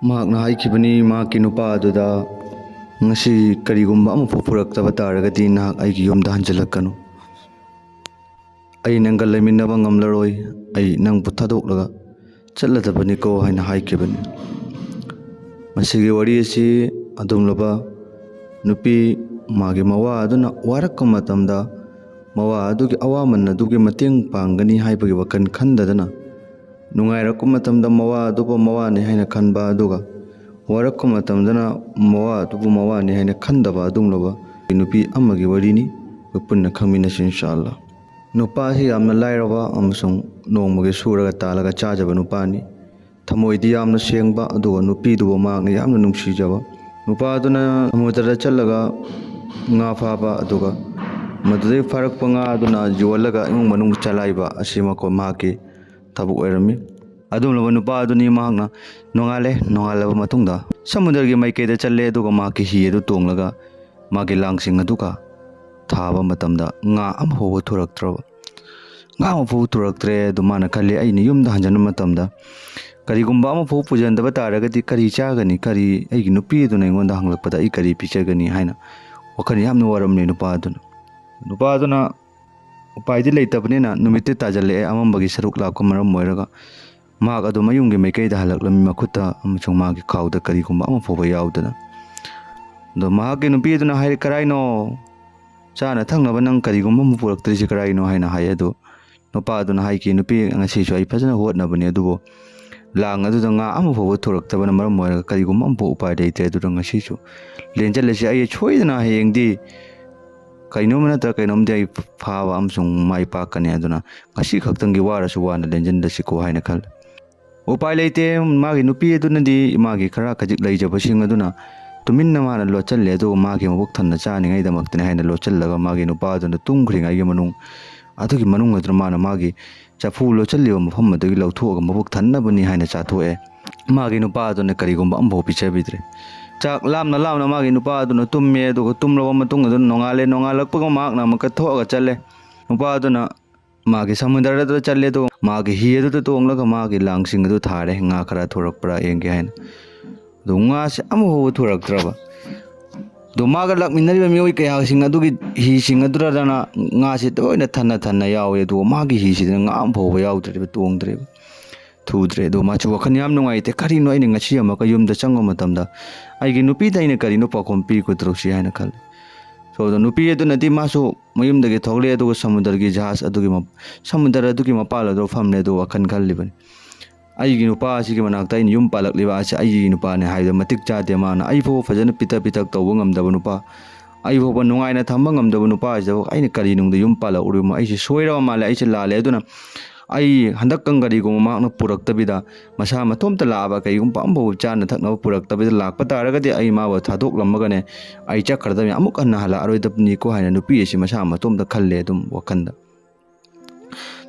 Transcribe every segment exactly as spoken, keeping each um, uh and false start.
ꯃꯍꯥꯛꯅ ꯍꯥꯏꯈꯤꯕꯅꯤ ꯃꯍꯥꯛꯀꯤ ꯅꯨꯄꯥ ꯑꯗꯨꯗ, "ꯉꯁꯤ ꯀꯔꯤꯒꯨꯝꯕ ꯑꯃꯐꯥꯎ ꯄꯨꯔꯛꯇꯕ ꯇꯥꯔꯒꯗꯤ ꯅꯍꯥꯛ ꯑꯩꯒꯤ ꯌꯨꯝꯗ ꯍꯟꯖꯤꯜꯂꯛꯀꯅꯨ꯫ ꯑꯩ ꯅꯪꯒ ꯂꯩꯃꯤꯟꯅꯕ ꯉꯝꯂꯔꯣꯏ꯫ ꯑꯩ ꯅꯪꯕꯨ ꯊꯥꯗꯣꯛꯂꯒ ꯆꯠꯂꯗꯕꯅꯤꯀꯣ" ꯍꯥꯏꯅ ꯍꯥꯏꯈꯤꯕꯅꯤ꯫ ꯃꯁꯤꯒꯤ ꯋꯥꯔꯤ ꯑꯁꯤ ꯑꯗꯨꯝꯂꯕ ꯅꯨꯄꯤ ꯃꯥꯒꯤ ꯃꯋꯥ ꯑꯗꯨꯅ ꯋꯥꯔꯛꯄ ꯃꯇꯝꯗ ꯃꯋꯥ ꯑꯗꯨꯒꯤ ꯑꯋꯥꯃꯟ ꯑꯗꯨꯒꯤ ꯃꯇꯦꯡ ꯄꯥꯡꯒꯅꯤ ꯍꯥꯏꯕꯒꯤ ꯋꯥꯈꯜ ꯈꯟꯗꯗꯅ, ꯅꯨꯡꯉꯥꯏꯔꯛꯄ ꯃꯇꯝꯗ ꯃꯋꯥ ꯑꯗꯨꯕꯨ ꯃꯋꯥꯅꯤ ꯍꯥꯏꯅ ꯈꯟꯕ ꯑꯗꯨꯒ ꯋꯥꯔꯛꯄ ꯃꯇꯝꯗꯅ ꯃꯋꯥ ꯑꯗꯨꯕꯨ ꯃꯋꯥꯅꯤ ꯍꯥꯏꯅ ꯈꯟꯗꯕ ꯑꯗꯨꯒꯨꯝꯂꯕ ꯅꯨꯄꯤ ꯑꯃꯒꯤ ꯋꯥꯔꯤꯅꯤ꯫ ꯑꯩꯈꯣꯏ ꯄꯨꯟꯅ ꯈꯪꯃꯤꯟꯅꯁꯤ ꯏꯟꯁꯥ ꯑꯜꯂꯥ꯫ ꯅꯨꯄꯥꯁꯤ ꯌꯥꯝꯅ ꯂꯥꯏꯔꯕ ꯑꯃꯁꯨꯡ ꯅꯣꯡꯃꯒꯤ ꯁꯨꯔꯒ ꯇꯥꯜꯂꯒ ꯆꯥꯖꯕ ꯅꯨꯄꯥꯅꯤ꯫ ꯊꯃꯣꯏꯗꯤ ꯌꯥꯝꯅ ꯁꯦꯡꯕ, ꯑꯗꯨꯒ ꯅꯨꯄꯤꯗꯨꯕꯨ ꯃꯍꯥꯛꯅ ꯌꯥꯝꯅ ꯅꯨꯡꯁꯤꯖꯕ꯫ ꯅꯨꯄꯥꯗꯨꯅ ꯁꯃꯨꯗ꯭ꯔꯗ ꯆꯠꯂꯒ ꯉꯥ ꯐꯥꯕ, ꯑꯗꯨꯒ ꯃꯗꯨꯗꯒꯤ ꯐꯥꯔꯛꯄ ꯉꯥ ꯑꯗꯨꯅ ꯌꯣꯜꯂꯒ ꯏꯃꯨꯡ ꯃꯅꯨꯡ ꯆꯂꯥꯏꯕ ꯑꯁꯤ ꯃꯈꯣꯏ ꯃꯍꯥꯛꯀꯤ ꯊꯕꯛ ꯑꯣꯏꯔꯝꯃꯤ꯫ ꯑꯗꯨꯒꯨꯝꯂꯕ ꯅꯨꯄꯥ ꯑꯗꯨꯅꯤ ꯃꯍꯥꯛꯅ ꯅꯣꯡꯉꯥꯜꯂꯦ, ꯅꯣꯡꯉꯥꯜꯂꯕ ꯃꯇꯨꯡꯗ ꯁꯃꯨꯗ꯭ꯔꯒꯤ ꯃꯥꯏꯀꯩꯗ ꯆꯠꯂꯦ, ꯑꯗꯨꯒ ꯃꯍꯥꯛꯀꯤ ꯍꯤ ꯑꯗꯨ ꯇꯣꯡꯂꯒ ꯃꯥꯒꯤ ꯂꯥꯡꯁꯤꯡ ꯑꯗꯨꯒ ꯊꯥꯕ ꯃꯇꯝꯗ ꯉꯥ ꯑꯃꯐꯥꯎꯕ ꯊꯣꯔꯛꯇ꯭ꯔꯕ꯫ ꯉꯥ ꯑꯃꯐꯥꯎꯕ ꯊꯣꯔꯛꯇ꯭ꯔꯦ꯫ ꯑꯗꯨ ꯃꯥꯅ ꯈꯜꯂꯤ, "ꯑꯩꯅ ꯌꯨꯝꯗ ꯍꯟꯖꯤꯟꯕ ꯃꯇꯝꯗ ꯀꯔꯤꯒꯨꯝꯕ ꯑꯃꯐꯥꯎ ꯄꯨꯁꯤꯟꯗꯕ ꯇꯥꯔꯒꯗꯤ ꯀꯔꯤ ꯆꯥꯒꯅꯤ? ꯀꯔꯤ, ꯑꯩꯒꯤ ꯅꯨꯄꯤ ꯑꯗꯨꯅ ꯑꯩꯉꯣꯟꯗ ꯍꯪꯂꯛꯄꯗ ꯑꯩ ꯀꯔꯤ ꯄꯤꯖꯒꯅꯤ?" ꯍꯥꯏꯅ ꯋꯥꯈꯜ ꯌꯥꯝꯅ ꯋꯥꯔꯝꯂꯦ ꯅꯨꯄꯥ ꯑꯗꯨꯅ꯫ ꯅꯨꯄꯥ ꯑꯗꯨꯅ ꯎꯄꯥꯏꯗꯤ ꯂꯩꯇꯕꯅꯤꯅ ꯅꯨꯃꯤꯠꯇꯤ ꯇꯥꯖꯜꯂꯛꯑꯦ, ꯑꯃꯝꯕꯒꯤ ꯁꯔꯨꯛ ꯂꯥꯛꯄ ꯃꯔꯝ ꯑꯣꯏꯔꯒ ꯃꯍꯥꯛ ꯑꯗꯨ ꯃꯌꯨꯝꯒꯤ ꯃꯥꯏꯀꯩꯗ ꯍꯜꯂꯛꯂꯝꯃꯤ, ꯃꯈꯨꯠꯇ ꯑꯃꯁꯨꯡ ꯃꯥꯒꯤ ꯈꯥꯎꯗ ꯀꯔꯤꯒꯨꯝꯕ ꯑꯃ ꯐꯥꯎꯕ ꯌꯥꯎꯗꯅ꯫ ꯑꯗꯣ ꯃꯍꯥꯛꯀꯤ ꯅꯨꯄꯤ ꯑꯗꯨꯅ ꯍꯥꯏꯔꯦ, "ꯀꯔꯥꯏꯅꯣ? ꯆꯥꯅ ꯊꯛꯅꯕ ꯅꯪ ꯀꯔꯤꯒꯨꯝꯕ ꯑꯃ ꯄꯨꯔꯛꯇ꯭ꯔꯤꯁꯤ ꯀꯔꯥꯏꯅꯣ?" ꯍꯥꯏꯅ ꯍꯥꯏ꯫ ꯑꯗꯨ ꯅꯨꯄꯥ ꯑꯗꯨꯅ ꯍꯥꯏꯈꯤ, "ꯅꯨꯄꯤ, ꯉꯁꯤꯁꯨ ꯑꯩ ꯐꯖꯅ ꯍꯣꯠꯅꯕꯅꯤ, ꯑꯗꯨꯕꯨ ꯂꯥꯡ ꯑꯗꯨꯗ ꯉꯥ ꯑꯃꯐꯥꯎꯕ ꯊꯣꯔꯛꯇꯕꯅ ꯃꯔꯝ ꯑꯣꯏꯔꯒ ꯀꯔꯤꯒꯨꯝꯕ ꯑꯃꯐꯥꯎ ꯎꯄꯥꯏ ꯂꯩꯇ꯭ꯔꯦ꯫ ꯑꯗꯨꯅ ꯉꯁꯤꯁꯨ ꯂꯦꯟꯖꯜꯂꯁꯤ꯫ ꯑꯩ ꯁꯣꯏꯗꯅ ꯍꯌꯦꯡꯗꯤ ꯀꯩꯅꯣꯝ ꯅꯠꯇ꯭ꯔ ꯀꯩꯅꯣꯝꯗꯤ ꯑꯩ ꯐꯥꯕ ꯑꯃꯁꯨꯡ ꯃꯥꯏ ꯄꯥꯛꯀꯅꯤ꯫ ꯑꯗꯨꯅ ꯉꯁꯤ ꯈꯛꯇꯪꯒꯤ ꯋꯥꯔꯁꯨ ꯋꯥꯅ ꯂꯦꯟꯖꯟꯂꯁꯤꯀꯣ" ꯍꯥꯏꯅ ꯈꯜꯂꯤ꯫ ꯎꯄꯥꯏ ꯂꯩꯇꯦ꯫ ꯃꯥꯒꯤ ꯅꯨꯄꯤ ꯑꯗꯨꯅꯗꯤ ꯃꯥꯒꯤ ꯈꯔ ꯈꯖꯤꯛ ꯂꯩꯖꯕꯁꯤꯡ ꯑꯗꯨꯅ ꯇꯨꯃꯤꯟꯅ ꯃꯥꯅ ꯂꯣꯠꯆꯜꯂꯦ, ꯑꯗꯨꯒ ꯃꯥꯒꯤ ꯃꯕꯨꯛ ꯊꯟꯅ ꯆꯥꯅꯤꯡꯉꯥꯏꯗꯃꯛꯇꯅꯤ ꯍꯥꯏꯅ ꯂꯣꯠꯆꯜꯂꯒ ꯃꯥꯒꯤ ꯅꯨꯄꯥ ꯑꯗꯨꯅ ꯇꯨꯝꯈ꯭ꯔꯤꯉꯩꯒꯤ ꯃꯅꯨꯡ ꯑꯗꯨꯒꯤ ꯃꯅꯨꯡ ꯑꯗꯨꯅ ꯃꯥꯅ ꯃꯥꯒꯤ ꯆꯐꯨ ꯂꯣꯠꯆꯜꯂꯤꯕ ꯃꯐꯝ ꯑꯗꯨꯒꯤ ꯂꯧꯊꯣꯛꯑꯒ ꯃꯕꯨꯛ ꯊꯟꯅꯕꯅꯤ ꯍꯥꯏꯅ ꯆꯥꯊꯣꯛꯑꯦ꯫ ꯃꯥꯒꯤ ꯅꯨꯄꯥ ꯑꯗꯨꯅ ꯀꯔꯤꯒꯨꯝꯕ ꯑꯃꯐꯥꯎ ꯄꯤꯖꯕꯤꯗ꯭ꯔꯦ꯫ ꯆꯥꯛ ꯂꯥꯝꯅ ꯂꯥꯝꯅ ꯃꯥꯒꯤ ꯅꯨꯄꯥ ꯑꯗꯨꯅ ꯇꯨꯝꯃꯦ, ꯑꯗꯨꯒ ꯇꯨꯝꯂꯕ ꯃꯇꯨꯡ ꯑꯗꯨꯅ ꯅꯣꯡꯉꯥꯜꯂꯦ꯫ ꯅꯣꯡꯉꯥꯜꯂꯛꯄꯒ ꯃꯍꯥꯛꯅ ꯑꯃꯨꯛꯀ ꯊꯣꯛꯑꯒ ꯆꯠꯂꯦ꯫ ꯅꯨꯄꯥ ꯑꯗꯨꯅ ꯃꯥꯒꯤ ꯁꯃꯨꯗ꯭ꯔꯗ ꯆꯠꯂꯦ, ꯑꯗꯨꯒ ꯃꯥꯒꯤ ꯍꯤ ꯑꯗꯨꯗ ꯇꯣꯡꯂꯒ ꯃꯥꯒꯤ ꯂꯥꯡꯁꯤꯡ ꯑꯗꯨ ꯊꯥꯔꯦ, ꯉꯥ ꯈꯔ ꯊꯣꯔꯛꯄ꯭ꯔꯥ ꯌꯦꯡꯒꯦ ꯍꯥꯏꯅ꯫ ꯑꯗꯨ ꯉꯥꯁꯦ ꯑꯃꯐꯥꯎꯕ ꯊꯨꯔꯛꯇ꯭ꯔꯕ꯫ ꯑꯗꯨ ꯃꯥꯒ ꯂꯥꯛꯃꯤꯟꯅꯔꯤꯕ ꯃꯤꯑꯣꯏ ꯀꯌꯥꯁꯤꯡ ꯑꯗꯨꯒꯤ ꯍꯤꯁꯤꯡ ꯑꯗꯨꯗꯅ ꯉꯥꯁꯦ ꯂꯣꯏꯅ ꯊꯟꯅ ꯊꯟꯅ ꯌꯥꯎꯋꯦ, ꯑꯗꯨꯒ ꯃꯥꯒꯤ ꯍꯤꯁꯤꯗꯅ ꯉꯥ ꯑꯃꯐꯥꯎꯕ ꯌꯥꯎꯗ꯭ꯔꯦꯕ, ꯇꯣꯡꯗ꯭ꯔꯦꯕ, ꯊꯨꯗ꯭ꯔꯦ꯫ ꯑꯗꯣ ꯃꯥꯁꯨ ꯋꯥꯈꯜ ꯌꯥꯝ ꯅꯨꯡꯉꯥꯏꯇꯦ, "ꯀꯔꯤꯅꯣ ꯑꯩꯅ ꯉꯁꯤ ꯑꯃꯨꯛꯀ ꯌꯨꯝꯗ ꯆꯪꯕ ꯃꯇꯝꯗ ꯑꯩꯒꯤ ꯅꯨꯄꯤꯗ ꯑꯩꯅ ꯀꯔꯤꯅꯣ ꯄꯥꯎꯈꯨꯝ ꯄꯤꯒꯗꯧꯔꯤꯁꯤ?" ꯍꯥꯏꯅ ꯈꯜꯂꯦ꯫ So, ꯑꯗꯣ ꯅꯨꯄꯤ ꯑꯗꯨꯅꯗꯤ ꯃꯥꯁꯨ ꯃꯌꯨꯝꯗꯒꯤ ꯊꯣꯛꯂꯛꯑꯦ, ꯑꯗꯨꯒ ꯁꯃꯨꯗ꯭ꯔꯒꯤ ꯖꯍꯥꯖ ꯑꯗꯨꯒꯤ ꯃ-, ꯁꯃꯨꯗ꯭ꯔ ꯑꯗꯨꯒꯤ ꯃꯄꯥꯜ ꯑꯗꯨ ꯐꯝꯂꯦ, ꯑꯗꯨ ꯋꯥꯈꯜ ꯈꯜꯂꯤꯕꯅꯤ꯫ "ꯑꯩꯒꯤ ꯅꯨꯄꯥ ꯑꯁꯤꯒꯤ ꯃꯅꯥꯛꯇ ꯑꯩꯅ ꯌꯨꯝ ꯄꯥꯜꯂꯛꯂꯤꯕ ꯑꯁꯤ ꯑꯩꯒꯤ ꯅꯨꯄꯥꯅꯦ ꯍꯥꯏꯕꯗ ꯃꯇꯤꯛ ꯆꯥꯗꯦ꯫ ꯃꯥꯅ ꯑꯩ ꯐꯥꯎꯕ ꯐꯖꯅ ꯄꯤꯇꯛ ꯄꯤꯇꯛ ꯇꯧꯕ ꯉꯝꯗꯕ ꯅꯨꯄꯥ, ꯑꯩ ꯐꯥꯎꯕ ꯅꯨꯡꯉꯥꯏꯅ ꯊꯝꯕ ꯉꯝꯗꯕ ꯅꯨꯄꯥꯁꯤꯗ ꯑꯩꯅ ꯀꯔꯤ ꯅꯨꯡꯗ ꯌꯨꯝ ꯄꯥꯜꯂꯛꯎꯔꯤꯕꯅꯣ? ꯑꯩꯁꯦ ꯁꯣꯏꯔꯕ ꯃꯥꯜꯂꯦ, ꯑꯩꯁꯦ ꯂꯥꯜꯂꯦ꯫ ꯑꯗꯨꯅ ꯑꯩ ꯍꯟꯗꯛꯀ ꯀꯔꯤꯒꯨꯝꯕ ꯃꯍꯥꯛꯅ ꯄꯨꯔꯛꯇꯕꯤꯗ, ꯃꯁꯥ ꯃꯇꯣꯝꯇ ꯂꯥꯛꯑꯕ, ꯀꯩꯒꯨꯝꯕ ꯑꯃꯐꯥꯎꯕ ꯆꯥꯅ ꯊꯛꯅꯕ ꯄꯨꯔꯛꯇꯕꯤꯗ ꯂꯥꯛꯄ ꯇꯥꯔꯒꯗꯤ ꯑꯩ ꯃꯥꯕꯨ ꯊꯥꯗꯣꯛꯂꯝꯃꯒꯅꯦ, ꯑꯩ ꯆꯠꯈ꯭ꯔꯗꯕꯅꯤ, ꯑꯃꯨꯛ ꯍꯟꯅ ꯍꯜꯂꯛꯑꯔꯣꯏꯗꯕꯅꯤꯀꯣ" ꯍꯥꯏꯅ ꯅꯨꯄꯤ ꯑꯁꯤ ꯃꯁꯥ ꯃꯇꯣꯝꯇ ꯈꯜꯂꯦ ꯑꯗꯨꯝ ꯋꯥꯈꯜꯗ꯫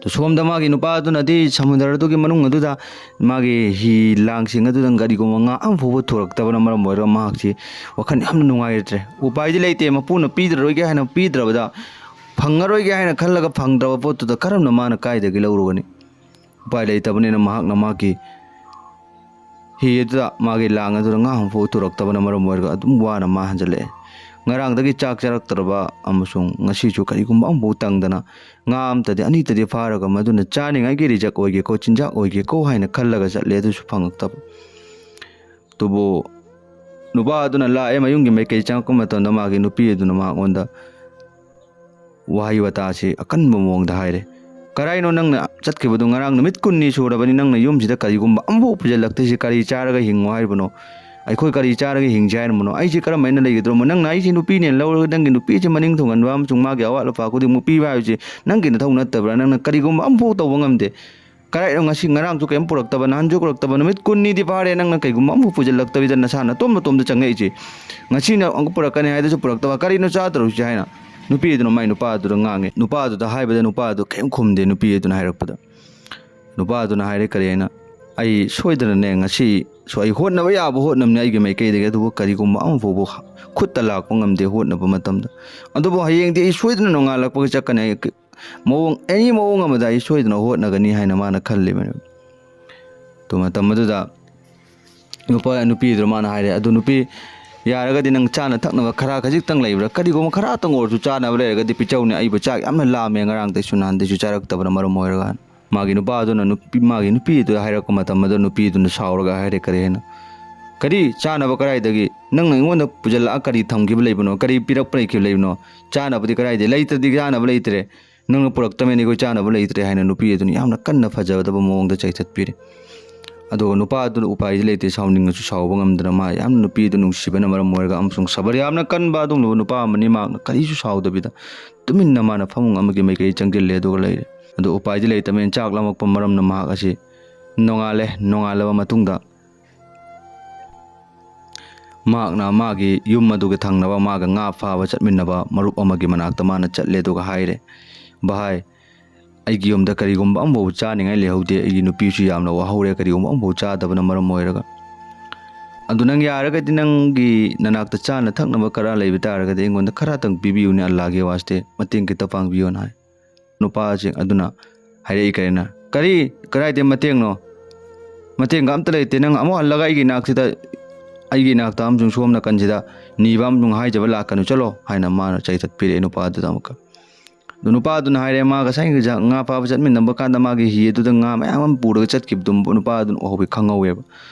ꯑꯗꯨ ꯁꯣꯝꯗ ꯃꯥꯒꯤ ꯅꯨꯄꯥ ꯑꯗꯨꯅꯗꯤ ꯁꯃꯨꯗ꯭ꯔ ꯑꯗꯨꯒꯤ ꯃꯅꯨꯡ ꯑꯗꯨꯗ ꯃꯥꯒꯤ ꯍꯤ ꯂꯥꯡꯁꯤꯡ ꯑꯗꯨꯗ ꯀꯔꯤꯒꯨꯝꯕ ꯉꯥ ꯑꯃꯐꯥꯎꯕ ꯊꯨꯔꯛꯇꯕꯅ ꯃꯔꯝ ꯑꯣꯏꯔꯒ ꯃꯍꯥꯛꯁꯤ ꯋꯥꯈꯜ ꯌꯥꯝꯅ ꯅꯨꯡꯉꯥꯏꯔꯗ꯭ꯔꯦ꯫ ꯎꯄꯥꯏꯗꯤ ꯂꯩꯇꯦ, ꯃꯄꯨꯅ ꯄꯤꯗ꯭ꯔꯔꯣꯏꯒꯦ ꯍꯥꯏꯅ ꯄꯤꯗ꯭ꯔꯕꯗ, ꯐꯪꯉꯔꯣꯏꯒꯦ ꯍꯥꯏꯅ ꯈꯜꯂꯒ ꯐꯪꯗ꯭ꯔꯕ ꯄꯣꯠꯇꯨꯗ ꯀꯔꯝꯅ ꯃꯥꯅ ꯀꯥꯏꯗꯒꯤ ꯂꯧꯔꯨꯒꯅꯤ? ꯎꯄꯥꯏ ꯂꯩꯇꯕꯅꯤꯅ ꯃꯍꯥꯛꯅ ꯃꯥꯒꯤ ꯍꯤ ꯑꯗꯨꯗ, ꯃꯥꯒꯤ ꯂꯥꯡ ꯑꯗꯨꯗ ꯉꯥ ꯑꯃꯐꯥꯎ ꯊꯨꯔꯛꯇꯕꯅ ꯃꯔꯝ ꯑꯣꯏꯔꯒ ꯑꯗꯨꯝ ꯋꯥꯅ ꯃꯥ ꯍꯟꯖꯜꯂꯛꯑꯦ꯫ ꯉꯔꯥꯡꯗꯒꯤ ꯆꯥꯛ ꯆꯥꯔꯛꯇ꯭ꯔꯕ ꯑꯃꯁꯨꯡ ꯉꯁꯤꯁꯨ ꯀꯔꯤꯒꯨꯝꯕ ꯑꯃꯐꯥꯎ ꯇꯪꯗꯅ ꯉꯥ ꯑꯃꯇꯗꯤ ꯑꯅꯤꯇꯗꯤ ꯐꯥꯔꯒ ꯃꯗꯨꯅ ꯆꯥꯅꯤꯡꯉꯥꯏꯒꯤ ꯔꯤꯖꯛ ꯑꯣꯏꯒꯦꯀꯣ, ꯆꯤꯟꯖꯥꯛ ꯑꯣꯏꯒꯦꯀꯣ ꯍꯥꯏꯅ ꯈꯜꯂꯒ ꯆꯠꯂꯦ, ꯑꯗꯨꯁꯨ ꯐꯪꯉꯛꯇꯕ꯫ ꯑꯗꯨꯕꯨ ꯅꯨꯄꯥ ꯑꯗꯨꯅ ꯂꯥꯛꯑꯦ, ꯃꯌꯨꯝꯒꯤ ꯃꯥꯏꯀꯩ ꯆꯪꯉꯛꯄ ꯃꯇꯝꯗ ꯃꯥꯒꯤ ꯅꯨꯄꯤ ꯑꯗꯨꯅ ꯃꯉꯣꯟꯗ ꯋꯥꯍꯩ ꯋꯥꯇꯥꯁꯤ ꯑꯀꯟꯕ ꯃꯑꯣꯡꯗ ꯍꯥꯏꯔꯦ꯫ "ꯀꯔꯥꯏꯅꯣ ꯅꯪꯅ ꯆꯠꯈꯤꯕꯗꯨ? ꯉꯔꯥꯡ ꯅꯨꯃꯤꯠ ꯀꯨꯟꯅꯤ ꯁꯨꯔꯕꯅꯤ ꯅꯪꯅ ꯌꯨꯝꯁꯤꯗ ꯀꯔꯤꯒꯨꯝꯕ ꯑꯃꯐꯥꯎ ꯄꯨꯁꯤꯜꯂꯛꯇ꯭ꯔꯤꯁꯤ꯫ ꯀꯔꯤ ꯆꯥꯔꯒ ꯍꯤꯡꯉꯣ ꯍꯥꯏꯔꯤꯕꯅꯣ? ꯑꯩꯈꯣꯏ ꯀꯔꯤ ꯆꯥꯔꯒ ꯍꯤꯡꯁꯤ ꯍꯥꯏꯔꯤꯕꯅꯣ? ꯑꯩꯁꯦ ꯀꯔꯝ ꯍꯥꯏꯅ ꯂꯩꯒꯗ꯭ꯔꯣ? ꯅꯪꯅ ꯑꯩꯁꯦ ꯅꯨꯄꯤꯅꯦꯅ ꯂꯧꯔꯒ ꯅꯪꯒꯤ ꯅꯨꯄꯤꯁꯦ ꯃꯅꯤꯡ ꯊꯨꯡꯍꯟꯕ ꯑꯃꯁꯨꯡ ꯃꯥꯒꯤ ꯑꯋꯥꯠ ꯑꯄꯥ ꯈꯨꯗꯤꯡꯃꯛ ꯄꯤꯕ ꯍꯥꯏꯕꯁꯤ ꯅꯪꯒꯤ ꯅꯊꯧ ꯅꯠꯇꯕ꯭ꯔꯥ? ꯅꯪꯅ ꯀꯔꯤꯒꯨꯝꯕ ꯑꯃꯐꯥꯎ ꯇꯧꯕ ꯉꯝꯗꯦ꯫ ꯀꯔꯥꯏꯅꯣ ꯉꯁꯤ, ꯉꯔꯥꯡꯁꯨ ꯀꯔꯤꯝ ꯄꯨꯔꯛꯇꯕ, ꯅꯍꯥꯟꯁꯨ ꯄꯨꯔꯛꯇꯕ, ꯅꯨꯃꯤꯠ ꯀꯨꯟꯅꯤꯗꯤ ꯐꯥꯔꯦ ꯅꯪꯅ ꯀꯩꯒꯨꯝꯕ ꯑꯃꯐꯥꯎ ꯄꯨꯁꯤꯜꯂꯛꯇꯕꯤꯗ ꯅꯁꯥ ꯅꯇꯣꯝ ꯅꯇꯣꯝꯗ ꯆꯪꯉꯛꯏꯁꯦ꯫ ꯉꯁꯤꯅ ꯑꯃꯨꯛ ꯄꯨꯔꯛꯀꯅꯤ ꯍꯥꯏꯗꯨꯁꯨ ꯄꯨꯔꯛꯇꯕ, ꯀꯔꯤꯅꯣ ꯆꯥꯗꯧꯔꯤꯁꯦ?" ꯍꯥꯏꯅ ꯅꯨꯄꯤ ꯑꯗꯨꯅ ꯃꯥꯏ ꯅꯨꯄꯥ ꯑꯗꯨꯗ ꯉꯥꯡꯉꯦ꯫ ꯅꯨꯄꯥ ꯑꯗꯨꯗ ꯍꯥꯏꯕꯗ ꯅꯨꯄꯥ ꯑꯗꯨ ꯀꯔꯤꯝ ꯈꯨꯝꯗꯦ, ꯅꯨꯄꯤ ꯑꯗꯨꯅ ꯍꯥꯏꯔꯛꯄꯗ꯫ ꯅꯨꯄꯥ ꯑꯗꯨꯅ ꯍꯥꯏꯔꯦ, "ꯀꯔꯤ ꯍꯥꯏꯅ? ꯑꯩ ꯁꯣꯏꯗꯅꯅꯦ ꯉꯁꯤ ꯁꯨ ꯑꯩ ꯍꯣꯠꯅꯕ ꯌꯥꯕ ꯍꯣꯠꯅꯕꯅꯤ ꯑꯩꯒꯤ ꯃꯥꯏꯀꯩꯗꯒꯤ, ꯑꯗꯨꯕꯨ ꯀꯔꯤꯒꯨꯝꯕ ꯑꯃꯐꯥꯎꯕ ꯈꯨꯠꯇ ꯂꯥꯛꯄ ꯉꯝꯗꯦ ꯍꯣꯠꯅꯕ ꯃꯇꯝꯗ꯫ ꯑꯗꯨꯕꯨ ꯍꯌꯦꯡꯗꯤ ꯑꯩ ꯁꯣꯏꯗꯅ ꯅꯣꯡꯉꯥꯜꯂꯛꯄꯒ ꯆꯠꯀꯅꯤ꯫ ꯑꯩ ꯃꯑꯣꯡ, ꯑꯦꯅꯤ ꯃꯑꯣꯡ ꯑꯃꯗ ꯑꯩ ꯁꯣꯏꯗꯅ ꯍꯣꯠꯅꯒꯅꯤ" ꯍꯥꯏꯅ ꯃꯥꯅ ꯈꯜꯂꯤꯕꯅꯦꯕ꯫ ꯑꯗꯨ ꯃꯇꯝ ꯑꯗꯨꯗ ꯅꯨꯄꯥ, ꯅꯨꯄꯤꯗꯨꯅ ꯃꯥꯅ ꯍꯥꯏꯔꯦ, "ꯑꯗꯨ ꯅꯨꯄꯤ, ꯌꯥꯔꯒꯗꯤ ꯅꯪ ꯆꯥꯅ ꯊꯛꯅꯕ ꯈꯔ ꯈꯖꯤꯛꯇꯪ ꯂꯩꯕ꯭ꯔꯥ? ꯀꯔꯤꯒꯨꯝꯕ ꯈꯔꯇꯪ ꯑꯣꯏꯔꯁꯨ ꯆꯥꯅꯕ ꯂꯩꯔꯒꯗꯤ ꯄꯤꯖꯧꯅꯦ꯫ ꯑꯩꯕꯨ ꯆꯥꯛ ꯌꯥꯝꯅ ꯂꯥꯝꯃꯦ, ꯉꯔꯥꯡꯗꯩꯁꯨ ꯅꯍꯥꯟꯗꯩꯁꯨ ꯆꯥꯔꯛꯇꯕꯅ ꯃꯔꯝ ꯑꯣꯏꯔꯒ"꯫ ꯃꯥꯒꯤ ꯅꯨꯄꯥꯗꯨꯅ ꯅꯨꯄꯤ, ꯃꯥꯒꯤ ꯅꯨꯄꯤꯗꯨꯗ ꯍꯥꯏꯔꯛꯄ ꯃꯇꯝ ꯑꯗꯨꯗ ꯅꯨꯄꯤꯗꯨꯅ ꯁꯥꯎꯔꯒ ꯍꯥꯏꯔꯦ, "ꯀꯔꯤ ꯍꯥꯏꯅ? ꯀꯔꯤ ꯆꯥꯅꯕ ꯀꯗꯥꯏꯗꯒꯤ? ꯅꯪꯅ ꯑꯩꯉꯣꯟꯗ ꯄꯨꯁꯤꯜꯂꯛꯑ ꯀꯔꯤ ꯊꯝꯈꯤꯕ ꯂꯩꯕꯅꯣ? ꯀꯔꯤ ꯄꯤꯔꯛꯄ ꯂꯩꯈꯤꯕ ꯂꯩꯕꯅꯣ? ꯆꯥꯅꯕꯗꯤ ꯀꯗꯥꯏꯗꯒꯤ? ꯂꯩꯇ꯭ꯔꯗꯤ ꯆꯥꯅꯕ ꯂꯩꯇ꯭ꯔꯦ꯫ ꯅꯪꯅ ꯄꯨꯔꯛꯇꯕꯅꯤꯅ ꯑꯩꯈꯣꯏ ꯆꯥꯅꯕ ꯂꯩꯇ꯭ꯔꯦ" ꯍꯥꯏꯅ ꯅꯨꯄꯤ ꯑꯗꯨꯅ ꯌꯥꯝꯅ ꯀꯟꯅ ꯐꯖꯗꯕ ꯃꯑꯣꯡꯗ ꯆꯩꯊꯠꯄꯤꯔꯦ꯫ ꯑꯗꯨꯒ ꯅꯨꯄꯥ ꯑꯗꯨꯅ ꯎꯄꯥꯏꯗꯤ ꯂꯩꯇꯦ, ꯁꯥꯎꯅꯤꯡꯉꯁꯨ ꯁꯥꯎꯕ ꯉꯝꯗꯅ ꯃꯥ ꯌꯥꯝꯅ ꯅꯨꯄꯤ ꯑꯗꯨ ꯅꯨꯡꯁꯤꯕꯅ ꯃꯔꯝ ꯑꯣꯏꯔꯒ ꯑꯃꯁꯨꯡ ꯁꯕꯔ ꯌꯥꯝꯅ ꯀꯟꯕ ꯑꯗꯨꯒꯨꯝꯂꯕ ꯅꯨꯄꯥ ꯑꯃꯅꯤ꯫ ꯃꯍꯥꯛꯅ ꯀꯔꯤꯁꯨ ꯁꯥꯎꯗꯕꯤꯗ ꯇꯨꯃꯤꯟꯅ ꯃꯥꯅ ꯐꯃꯨꯡ ꯑꯃꯒꯤ ꯃꯥꯏꯀꯩ ꯆꯪꯁꯤꯜꯂꯦ ꯑꯗꯨꯒ ꯂꯩꯔꯦ꯫ ꯑꯗꯨ ꯎꯄꯥꯏꯗꯤ ꯂꯩꯇꯕꯅꯤꯅ ꯆꯥꯛ ꯂꯥꯝꯃꯛꯄ ꯃꯔꯝꯅ ꯃꯍꯥꯛ ꯑꯁꯤ ꯅꯣꯡꯉꯥꯜꯂꯦ꯫ ꯅꯣꯡꯉꯥꯜꯂꯕ ꯃꯇꯨꯡꯗ ꯃꯍꯥꯛꯅ ꯃꯥꯒꯤ ꯌꯨꯝ ꯑꯗꯨꯒꯤ ꯊꯪꯅꯕ ꯃꯥꯒ ꯉꯥ ꯐꯥꯕ ꯆꯠꯃꯤꯟꯅꯕ ꯃꯔꯨꯞ ꯑꯃꯒꯤ ꯃꯅꯥꯛꯇ ꯃꯥꯅ ꯆꯠꯂꯦ ꯑꯗꯨꯒ ꯍꯥꯏꯔꯦ, "ꯚꯥꯏ, ꯑꯩꯒꯤ ꯌꯨꯝꯗ ꯀꯔꯤꯒꯨꯝꯕ ꯑꯃꯐꯥꯎ ꯆꯥꯅꯤꯡꯉꯥꯏ ꯂꯩꯍꯧꯗꯦ꯫ ꯑꯩꯒꯤ ꯅꯨꯄꯤꯁꯨ ꯌꯥꯝꯅ ꯋꯥꯍꯧꯔꯦ ꯀꯔꯤꯒꯨꯝꯕ ꯑꯃꯐꯥꯎ ꯆꯥꯗꯕꯅ ꯃꯔꯝ ꯑꯣꯏꯔꯒ꯫ ꯑꯗꯨ ꯅꯪ ꯌꯥꯔꯒꯗꯤ ꯅꯪꯒꯤ ꯅꯅꯥꯛꯇ ꯆꯥꯅ ꯊꯛꯅꯕ ꯈꯔ ꯂꯩꯕ ꯇꯥꯔꯒꯗꯤ ꯑꯩꯉꯣꯟꯗ ꯈꯔꯇꯪ ꯄꯤꯕꯤꯌꯨꯅꯦ, ꯑꯜꯂꯥꯍꯒꯤ ꯋꯥꯁꯇꯦ, ꯃꯇꯦꯡ ꯈꯤꯇ ꯄꯥꯡꯕꯤꯌꯣꯅ" ꯍꯥꯏ꯫ ꯅꯨꯄꯥꯁꯤꯡ ꯑꯗꯨꯅ ꯍꯥꯏꯔꯛꯏ ꯀꯔꯤꯅ, "ꯀꯔꯤ? ꯀꯗꯥꯏꯗꯩ ꯃꯇꯦꯡꯅꯣ? ꯃꯇꯦꯡꯒ ꯑꯝꯇ ꯂꯩꯇꯦ꯫ ꯅꯪ ꯑꯃꯨꯛ ꯍꯜꯂꯒ ꯑꯩꯒꯤ ꯏꯅꯥꯛꯁꯤꯗ, ꯑꯩꯒꯤ ꯏꯅꯥꯛꯇ ꯑꯃꯁꯨꯡ ꯁꯣꯝ ꯅꯥꯀꯟꯁꯤꯗ ꯅꯤꯕ ꯑꯃꯁꯨꯡ ꯍꯥꯏꯖꯕ ꯂꯥꯛꯀꯅꯨ, ꯆꯠꯂꯣ" ꯍꯥꯏꯅ ꯃꯥꯅ ꯆꯩꯊꯠꯄꯤꯔꯛꯑꯦ ꯅꯨꯄꯥꯗꯨꯗ ꯑꯃꯨꯛꯀ꯫ ꯑꯗꯨ ꯅꯨꯄꯥꯗꯨꯅ ꯍꯥꯏꯔꯦ, ꯃꯥ ꯉꯁꯥꯏ ꯉꯥ ꯐꯥꯕ ꯆꯠꯃꯤꯟꯅꯕ ꯀꯥꯟꯗ ꯃꯥꯒꯤ ꯍꯤ ꯑꯗꯨꯗ ꯉꯥ ꯃꯌꯥꯝ ꯑꯃ ꯄꯨꯔꯒ ꯆꯠꯈꯤꯕꯗꯨ ꯅꯨꯄꯥꯗꯨꯅ ꯎꯍꯧꯋꯤ, ꯈꯪꯍꯧꯋꯦꯕ꯫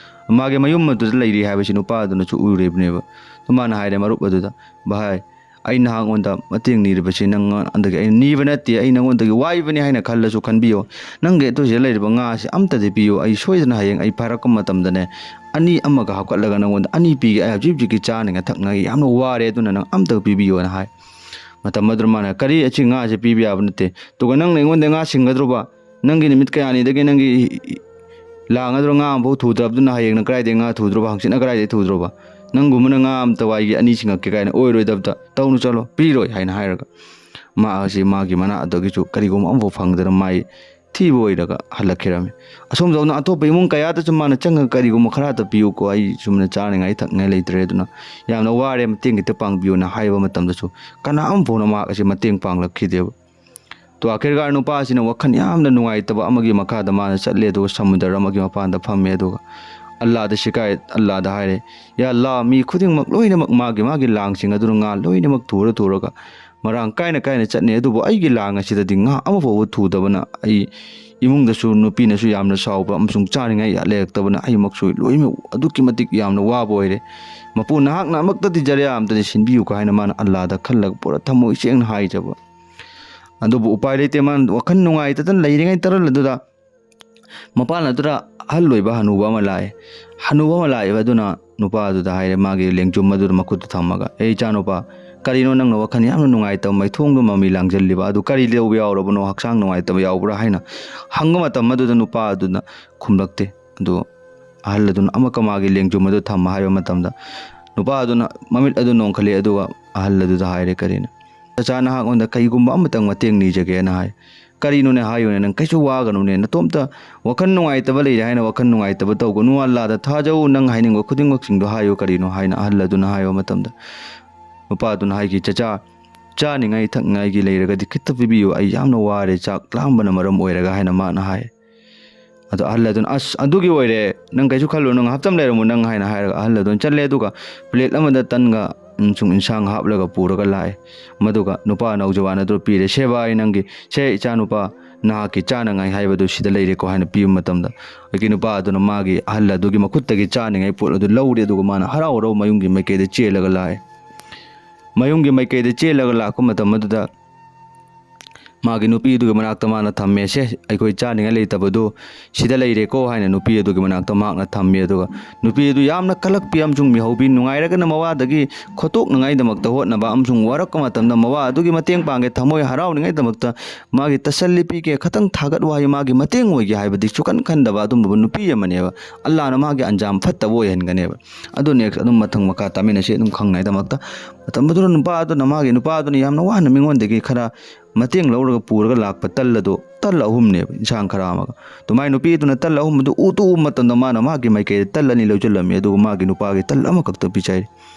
ꯃꯥꯒꯤ ꯃꯌꯨꯝ ꯑꯗꯨꯗ ꯂꯩꯔꯤ ꯍꯥꯏꯕꯁꯤ ꯅꯨꯄꯥꯗꯨꯅꯁꯨ ꯎꯔꯤꯕꯅꯦꯕ꯫ ꯑꯗꯨ ꯃꯥꯅ ꯍꯥꯏꯔꯦ ꯃꯔꯨꯞ ꯑꯗꯨꯗ, "ꯚꯥꯏ, ꯑꯩ ꯅꯍꯥꯛꯉꯣꯟꯗ ꯃꯇꯦꯡ ꯅꯤꯔꯤꯕꯁꯤ ꯅꯪꯉꯣꯟꯗꯒꯤ ꯑꯩꯅ ꯅꯤꯕ ꯅꯠꯇꯦ, ꯑꯩ ꯅꯪꯉꯣꯟꯗꯒꯤ ꯋꯥꯏꯕꯅꯤ ꯍꯥꯏꯅ ꯈꯜꯂꯁꯨ ꯈꯟꯕꯤꯌꯣ꯫ ꯅꯪꯒꯤ ꯑꯗꯨꯁꯤꯗ ꯂꯩꯔꯤꯕ ꯉꯥꯁꯤ ꯑꯝꯇꯗꯤ ꯄꯤꯌꯨ꯫ ꯑꯩ ꯁꯣꯏꯗꯅ ꯍꯌꯦꯡ ꯑꯩ ꯐꯥꯔꯛꯄ ꯃꯇꯝꯗꯅꯦ, ꯑꯅꯤ ꯑꯃꯒ ꯍꯥꯞꯀꯠꯂꯒ ꯅꯪꯉꯣꯟꯗ ꯑꯅꯤ ꯄꯤꯒꯦ꯫ ꯑꯩ ꯍꯧꯖꯤꯛ ꯍꯧꯖꯤꯛꯀꯤ ꯆꯥꯅꯤꯡꯉꯥꯏ ꯊꯛꯅꯉꯥꯏ ꯌꯥꯝꯅ ꯋꯥꯔꯦ, ꯑꯗꯨꯅ ꯅꯪ ꯑꯝꯇ ꯄꯤꯕꯤꯌꯣꯅ" ꯍꯥꯏ꯫ ꯃꯇꯝ ꯑꯗꯨꯗ ꯃꯥꯅ, "ꯀꯔꯤ? ꯑꯁꯤ ꯉꯥꯁꯦ ꯄꯤꯕ ꯌꯥꯕ ꯅꯠꯇꯦ꯫ ꯑꯗꯨꯒ ꯅꯪꯅ ꯑꯩꯉꯣꯟꯗ ꯉꯥ ꯁꯤꯡꯒꯗ꯭ꯔꯣꯕ? ꯅꯪꯒꯤ ꯅꯨꯃꯤꯠ ꯀꯌꯥꯅꯤꯗꯒꯤ ꯅꯪꯒꯤ ꯂꯥꯡꯒꯗ꯭ꯔꯣ? ꯉꯥ ꯑꯃꯐꯥꯎ ꯊꯨꯗ꯭ꯔꯕꯗꯨꯅ ꯍꯌꯦꯡꯅ ꯀꯗꯥꯏꯗꯒꯤ ꯉꯥ ꯊꯨꯗ꯭ꯔꯣꯕ? ꯍꯪꯆꯤꯠꯅ ꯀꯗꯥꯏꯗꯒꯤ ꯊꯨꯗ꯭ꯔꯣꯕ? ꯅꯪꯒꯨꯝꯕꯅ ꯉꯥ ꯑꯝꯇ ꯋꯥꯏꯒꯦ, ꯑꯅꯤ ꯁꯤꯡꯉꯛꯀꯦ ꯀꯥꯏꯅ ꯑꯣꯏꯔꯣꯏꯗꯕꯗ ꯇꯧꯅꯨ, ꯆꯠꯂꯣ, ꯄꯤꯔꯣꯏ" ꯍꯥꯏꯅ ꯍꯥꯏꯔꯒ ꯃꯥ ꯑꯁꯤ ꯃꯥꯒꯤ ꯃꯅꯥ ꯑꯗꯨꯒꯤꯁꯨ ꯀꯔꯤꯒꯨꯝꯕ ꯑꯃꯐꯥꯎ ꯐꯪꯗꯅ ꯃꯥꯏ ꯊꯤꯕ ꯑꯣꯏꯔꯒ ꯍꯜꯂꯛꯈꯤꯔꯝꯃꯤ꯫ ꯑꯁꯣꯝꯗꯧꯅ ꯑꯇꯣꯞꯄ ꯏꯃꯨꯡ ꯀꯌꯥꯗꯁꯨ ꯃꯥꯅ ꯆꯪꯉꯒ "ꯀꯔꯤꯒꯨꯝꯕ ꯈꯔꯇ ꯄꯤꯌꯨꯀꯣ, ꯑꯩ ꯁꯨꯝꯅ ꯆꯥꯅꯤꯡꯉꯥꯏ ꯊꯛꯅꯤꯡꯉꯥꯏ ꯂꯩꯇ꯭ꯔꯦ, ꯑꯗꯨꯅ ꯌꯥꯝꯅ ꯋꯥꯔꯦ, ꯃꯇꯦꯡ ꯈꯤꯇ ꯄꯥꯡꯕꯤꯌꯨꯅ" ꯍꯥꯏꯕ ꯃꯇꯝꯗꯁꯨ ꯀꯅꯥ ꯑꯃꯐꯥꯎꯅ ꯃꯍꯥꯛ ꯑꯁꯤ ꯃꯇꯦꯡ ꯄꯥꯡꯂꯛꯈꯤꯗꯦꯕ꯫ ꯇꯣ ꯑꯥꯈꯤꯔꯒꯥꯔ ꯅꯨꯄꯥ ꯑꯁꯤꯅ ꯋꯥꯈꯜ ꯌꯥꯝꯅ ꯅꯨꯡꯉꯥꯏꯇꯕ ꯑꯃꯒꯤ ꯃꯈꯥꯗ ꯃꯥꯅ ꯆꯠꯂꯦ, ꯑꯗꯨꯒ ꯁꯃꯨꯗ꯭ꯔ ꯑꯃꯒꯤ ꯃꯄꯥꯟꯗ ꯐꯝꯃꯦ, ꯑꯗꯨꯒ ꯑꯜꯂꯥꯗ ꯁꯤꯀꯥꯌꯠ, ꯑꯜꯂꯥꯗ ꯍꯥꯏꯔꯦ, "ꯌꯥ ꯑꯜꯂꯥ, ꯃꯤ ꯈꯨꯗꯤꯡꯃꯛ ꯂꯣꯏꯅꯃꯛ ꯃꯥꯒꯤ ꯃꯥꯒꯤ ꯂꯥꯡꯁꯤꯡ ꯑꯗꯨꯅ ꯉꯥ ꯂꯣꯏꯅꯃꯛ ꯊꯨꯔ ꯊꯨꯔꯒ ꯃꯔꯥꯡ ꯀꯥꯏꯅ ꯀꯥꯏꯅ ꯆꯠꯅꯩ, ꯑꯗꯨꯕꯨ ꯑꯩꯒꯤ ꯂꯥꯡ ꯑꯁꯤꯗꯗꯤ ꯉꯥ ꯑꯃꯐꯥꯎꯕ ꯊꯨꯗꯕꯅ ꯑꯩ ꯏꯃꯨꯡꯗꯁꯨ ꯅꯨꯄꯤꯅꯁꯨ ꯌꯥꯝꯅ ꯁꯥꯎꯕ ꯑꯃꯁꯨꯡ ꯆꯥꯅꯤꯡꯉꯥꯏ ꯂꯩꯔꯛꯇꯕꯅ ꯑꯩꯃꯛꯁꯨ ꯂꯣꯏꯅꯃꯛ ꯑꯗꯨꯛꯀꯤ ꯃꯇꯤꯛ ꯌꯥꯝꯅ ꯋꯥꯕ ꯑꯣꯏꯔꯦ꯫ ꯃꯄꯨ, ꯅꯍꯥꯛꯅ ꯑꯃꯨꯛꯇꯗꯤ ꯖꯔꯤꯌꯥ ꯑꯃꯇꯗꯤ ꯁꯤꯟꯕꯤꯌꯨꯀꯣ" ꯍꯥꯏꯅ ꯃꯥꯅ ꯑꯜꯂꯥꯗ ꯈꯜꯂꯒ ꯄꯨꯔꯥ ꯊꯃꯣꯏ ꯁꯦꯡꯅ ꯍꯥꯏꯖꯕ꯫ ꯑꯗꯨꯕꯨ ꯎꯄꯥꯏ ꯂꯩꯇꯦ, ꯃꯥꯅ ꯋꯥꯈꯜ ꯅꯨꯡꯉꯥꯏꯇꯗꯅ ꯂꯩꯔꯤꯉꯩ ꯇꯔꯜ ꯑꯗꯨꯗ ꯃꯄꯥꯟ ꯑꯗꯨꯗ ꯑꯍꯜ ꯑꯣꯏꯕ ꯍꯅꯨꯕ ꯑꯃ ꯂꯥꯛꯑꯦ꯫ ꯍꯅꯨꯕ ꯑꯃ ꯂꯥꯛꯑꯦꯕ ꯑꯗꯨꯅ ꯅꯨꯄꯥ ꯑꯗꯨꯗ ꯍꯥꯏꯔꯦ, ꯃꯥꯒꯤ ꯂꯦꯡꯖꯨꯝ ꯑꯗꯨꯗ ꯃꯈꯨꯠꯇ ꯊꯝꯃꯒ, "ꯑꯦ ꯏꯆꯥꯅꯨꯄꯥ, ꯀꯔꯤꯅꯣ ꯅꯪꯅ ꯋꯥꯈꯜ ꯌꯥꯝꯅ ꯅꯨꯡꯉꯥꯏꯇꯕ ꯃꯩꯊꯣꯡꯗꯨ ꯃꯃꯤ ꯂꯥꯡꯖꯜꯂꯤꯕ? ꯑꯗꯨ ꯀꯔꯤ ꯂꯧꯕ ꯌꯥꯎꯔꯕꯅꯣ? ꯍꯛꯆꯥꯡ ꯅꯨꯡꯉꯥꯏꯇꯕ ꯌꯥꯎꯕ꯭ꯔꯥ?" ꯍꯥꯏꯅ ꯍꯪꯕ ꯃꯇꯝ ꯑꯗꯨꯗ ꯅꯨꯄꯥ ꯑꯗꯨꯅ ꯈꯨꯝꯂꯛꯇꯦ꯫ ꯑꯗꯨ ꯑꯍꯜ ꯑꯗꯨꯅ ꯑꯃꯨꯛꯀ ꯃꯥꯒꯤ ꯂꯦꯡꯖꯨꯝ ꯑꯗꯨ ꯊꯝꯃ ꯍꯥꯏꯕ ꯃꯇꯝꯗ ꯅꯨꯄꯥ ꯑꯗꯨꯅ ꯃꯃꯤꯠ ꯑꯗꯨ ꯅꯣꯡꯈꯠꯂꯦ, ꯑꯗꯨꯒ ꯑꯍꯜ ꯑꯗꯨꯗ ꯍꯥꯏꯔꯦ, "ꯀꯔꯤꯅꯣ?" "ꯆꯆꯥ, ꯅꯍꯥꯛꯉꯣꯟꯗ ꯀꯩꯒꯨꯝꯕ ꯑꯃꯇꯪ ꯃꯇꯦꯡ ꯅꯤꯖꯒꯦꯅ" ꯍꯥꯏ꯫ "ꯀꯔꯤꯅꯣꯅꯦ? ꯍꯥꯏꯌꯨꯅꯦ, ꯅꯪ ꯀꯩꯁꯨ ꯋꯥꯒꯅꯨꯅꯦ, ꯅꯇꯣꯝꯇ ꯋꯥꯈꯜ ꯅꯨꯡꯉꯥꯏꯇꯕ ꯂꯩꯔꯦ ꯍꯥꯏꯅ ꯋꯥꯈꯜ ꯅꯨꯡꯉꯥꯏꯇꯕ ꯇꯧꯒꯅꯨ, ꯑꯜꯂꯥꯗ ꯊꯥꯖꯧ, ꯅꯪ ꯍꯥꯏꯅꯤꯡꯕ ꯈꯨꯗꯤꯡꯃꯛꯁꯤꯡꯗꯣ ꯍꯥꯏꯌꯨ, ꯀꯔꯤꯅꯣ?" ꯍꯥꯏꯅ ꯑꯍꯜ ꯑꯗꯨꯅ ꯍꯥꯏꯕ ꯃꯇꯝꯗ ꯅꯨꯄꯥ ꯑꯗꯨꯅ ꯍꯥꯏꯈꯤ, "ꯆꯆꯥ, ꯆꯥꯅꯤꯡꯉꯥꯏ ꯊꯛꯅꯤꯡꯉꯥꯏꯒꯤ ꯂꯩꯔꯒꯗꯤ ꯈꯤꯇ ꯄꯤꯕꯤꯌꯨ, ꯑꯩ ꯌꯥꯝꯅ ꯋꯥꯔꯦ, ꯆꯥꯛ ꯂꯥꯝꯕꯅ ꯃꯔꯝ ꯑꯣꯏꯔꯒ" ꯍꯥꯏꯅ ꯃꯥꯅ ꯍꯥꯏ꯫ ꯑꯗꯣ ꯑꯍꯜ ꯑꯗꯨꯅ, "ꯑꯁ, ꯑꯗꯨꯒꯤ ꯑꯣꯏꯔꯦ, ꯅꯪ ꯀꯩꯁꯨ ꯈꯜꯂꯨꯅꯨ, ꯉꯥꯏꯍꯥꯛꯇꯪ ꯂꯩꯔꯝꯃꯨ ꯅꯪ" ꯍꯥꯏꯅ ꯍꯥꯏꯔꯒ ꯑꯍꯜ ꯑꯗꯨꯅ ꯆꯠꯂꯦ꯫ ꯑꯗꯨꯒ ꯄ꯭ꯂꯦꯠ ꯑꯃꯗ ꯇꯟꯒ ꯑꯃꯁꯨꯡ ꯏꯟꯁꯥꯡ ꯍꯥꯞꯂꯒ ꯄꯨꯔꯒ ꯂꯥꯛꯑꯦ꯫ ꯃꯗꯨꯒ ꯅꯨꯄꯥ ꯅꯧꯖꯋꯥꯟ ꯑꯗꯨ ꯄꯤꯔꯦ, "ꯁꯦ ꯚꯥꯏ, ꯅꯪꯒꯤ, ꯁꯦ ꯏꯆꯥꯅꯨꯄꯥ, ꯅꯍꯥꯛꯀꯤ ꯆꯥꯅꯉꯥꯏ ꯍꯥꯏꯕꯗꯨ ꯁꯤꯗ ꯂꯩꯔꯦꯀꯣ" ꯍꯥꯏꯅ ꯄꯤꯕ ꯃꯇꯝꯗ, ꯍꯧꯖꯤꯛꯀꯤ ꯅꯨꯄꯥ ꯑꯗꯨꯅ ꯃꯥꯒꯤ ꯑꯍꯜ ꯑꯗꯨꯒꯤ ꯃꯈꯨꯠꯇꯒꯤ ꯆꯥꯅꯤꯡꯉꯥꯏ ꯄꯣꯠ ꯑꯗꯨ ꯂꯧꯔꯦ꯫ ꯑꯗꯨꯒ ꯃꯥꯅ ꯍꯔꯥꯎ ꯍꯔꯥꯎ ꯃꯌꯨꯝꯒꯤ ꯃꯥꯏꯀꯩꯗ ꯆꯦꯜꯂꯒ ꯂꯥꯛꯑꯦ꯫ ꯃꯌꯨꯝꯒꯤ ꯃꯥꯏꯀꯩꯗ ꯆꯦꯜꯂꯒ ꯂꯥꯛꯄ ꯃꯇꯝ ꯑꯗꯨꯗ ꯃꯥꯒꯤ ꯅꯨꯄꯤꯗꯨꯒꯤ ꯃꯅꯥꯛꯇ ꯃꯥꯅ ꯊꯝꯃꯦ, "ꯁꯦ, ꯑꯩꯈꯣꯏ ꯆꯥꯅꯤꯡꯉꯥꯏ ꯂꯩꯇꯕꯗꯨ ꯁꯤꯗ ꯂꯩꯔꯦꯀꯣ" ꯍꯥꯏꯅ ꯅꯨꯄꯤ ꯑꯗꯨꯒꯤ ꯃꯅꯥꯛꯇ ꯃꯍꯥꯛꯅ ꯊꯝꯃꯤ꯫ ꯑꯗꯨꯒ ꯅꯨꯄꯤ ꯑꯗꯨ ꯌꯥꯝꯅ ꯀꯜꯂꯛꯄꯤ ꯑꯃꯁꯨꯡ ꯃꯤꯍꯧꯕꯤ, ꯅꯨꯡꯉꯥꯏꯔꯒꯅ ꯃꯋꯥꯗꯒꯤ ꯈꯣꯠꯇꯣꯛꯅꯉꯥꯏꯗꯃꯛꯇ ꯍꯣꯠꯅꯕ ꯑꯃꯁꯨꯡ ꯋꯥꯔꯛꯄ ꯃꯇꯝꯗ ꯃꯋꯥ ꯑꯗꯨꯒꯤ ꯃꯇꯦꯡ ꯄꯥꯡꯒꯦ, ꯊꯃꯣꯏ ꯍꯔꯥꯎꯅꯤꯡꯉꯥꯏꯗꯃꯛꯇ ꯃꯥꯒꯤ ꯇꯁꯜꯂꯤ ꯄꯤꯒꯦ, ꯈꯇꯪ ꯊꯥꯒꯠ ꯋꯥꯍꯩ, ꯃꯥꯒꯤ ꯃꯇꯦꯡ ꯑꯣꯏꯒꯦ ꯍꯥꯏꯕꯗꯤ ꯁꯨꯀꯟ ꯈꯟꯗꯕ ꯑꯗꯨꯒꯨꯝꯂꯕ ꯅꯨꯄꯤ ꯑꯃꯅꯦꯕ꯫ ꯑꯜꯂꯥꯅ ꯃꯥꯒꯤ ꯑꯟꯖꯥꯝ ꯐꯠꯇꯕ ꯑꯣꯏꯍꯟꯒꯅꯦꯕ꯫ ꯑꯗꯨ ꯅꯦꯛꯁ ꯑꯗꯨꯝ ꯃꯊꯪ ꯃꯈꯥ ꯇꯥꯃꯤꯟꯅꯁꯤ ꯑꯗꯨꯝ ꯈꯪꯅꯉꯥꯏꯗꯃꯛꯇ꯫ ꯃꯇꯝ ꯑꯗꯨꯗ ꯅꯨꯄꯥ ꯑꯗꯨꯅ ꯃꯥꯒꯤ ꯅꯨꯄꯥ ꯑꯗꯨꯅ ꯌꯥꯝꯅ ꯋꯥꯅ ꯃꯤꯉꯣꯟꯗꯒꯤ ꯈꯔ ꯃꯇꯦꯡ ꯂꯧꯔꯒ ꯄꯨꯔꯒ ꯂꯥꯛꯄ ꯇꯜ ꯑꯗꯨ, ꯇꯜ ꯑꯍꯨꯝꯅꯦꯕ, ꯏꯟꯁꯥꯡ ꯈꯔ ꯑꯃꯒ꯫ ꯑꯗꯨꯃꯥꯏꯅ ꯅꯨꯄꯤ ꯑꯗꯨꯅ ꯇꯜ ꯑꯍꯨꯝ ꯑꯗꯨ ꯎ ꯇꯣꯛꯎꯕ ꯃꯇꯝꯗ ꯃꯥꯅ ꯃꯥꯒꯤ ꯃꯥꯏꯀꯩꯗ ꯇꯜ ꯑꯅꯤ ꯂꯧꯁꯤꯜꯂꯝꯃꯤ, ꯑꯗꯨꯒ ꯃꯥꯒꯤ ꯅꯨꯄꯥꯒꯤ ꯇꯜ ꯑꯃꯈꯛꯇ ꯄꯤꯖꯔꯤ꯫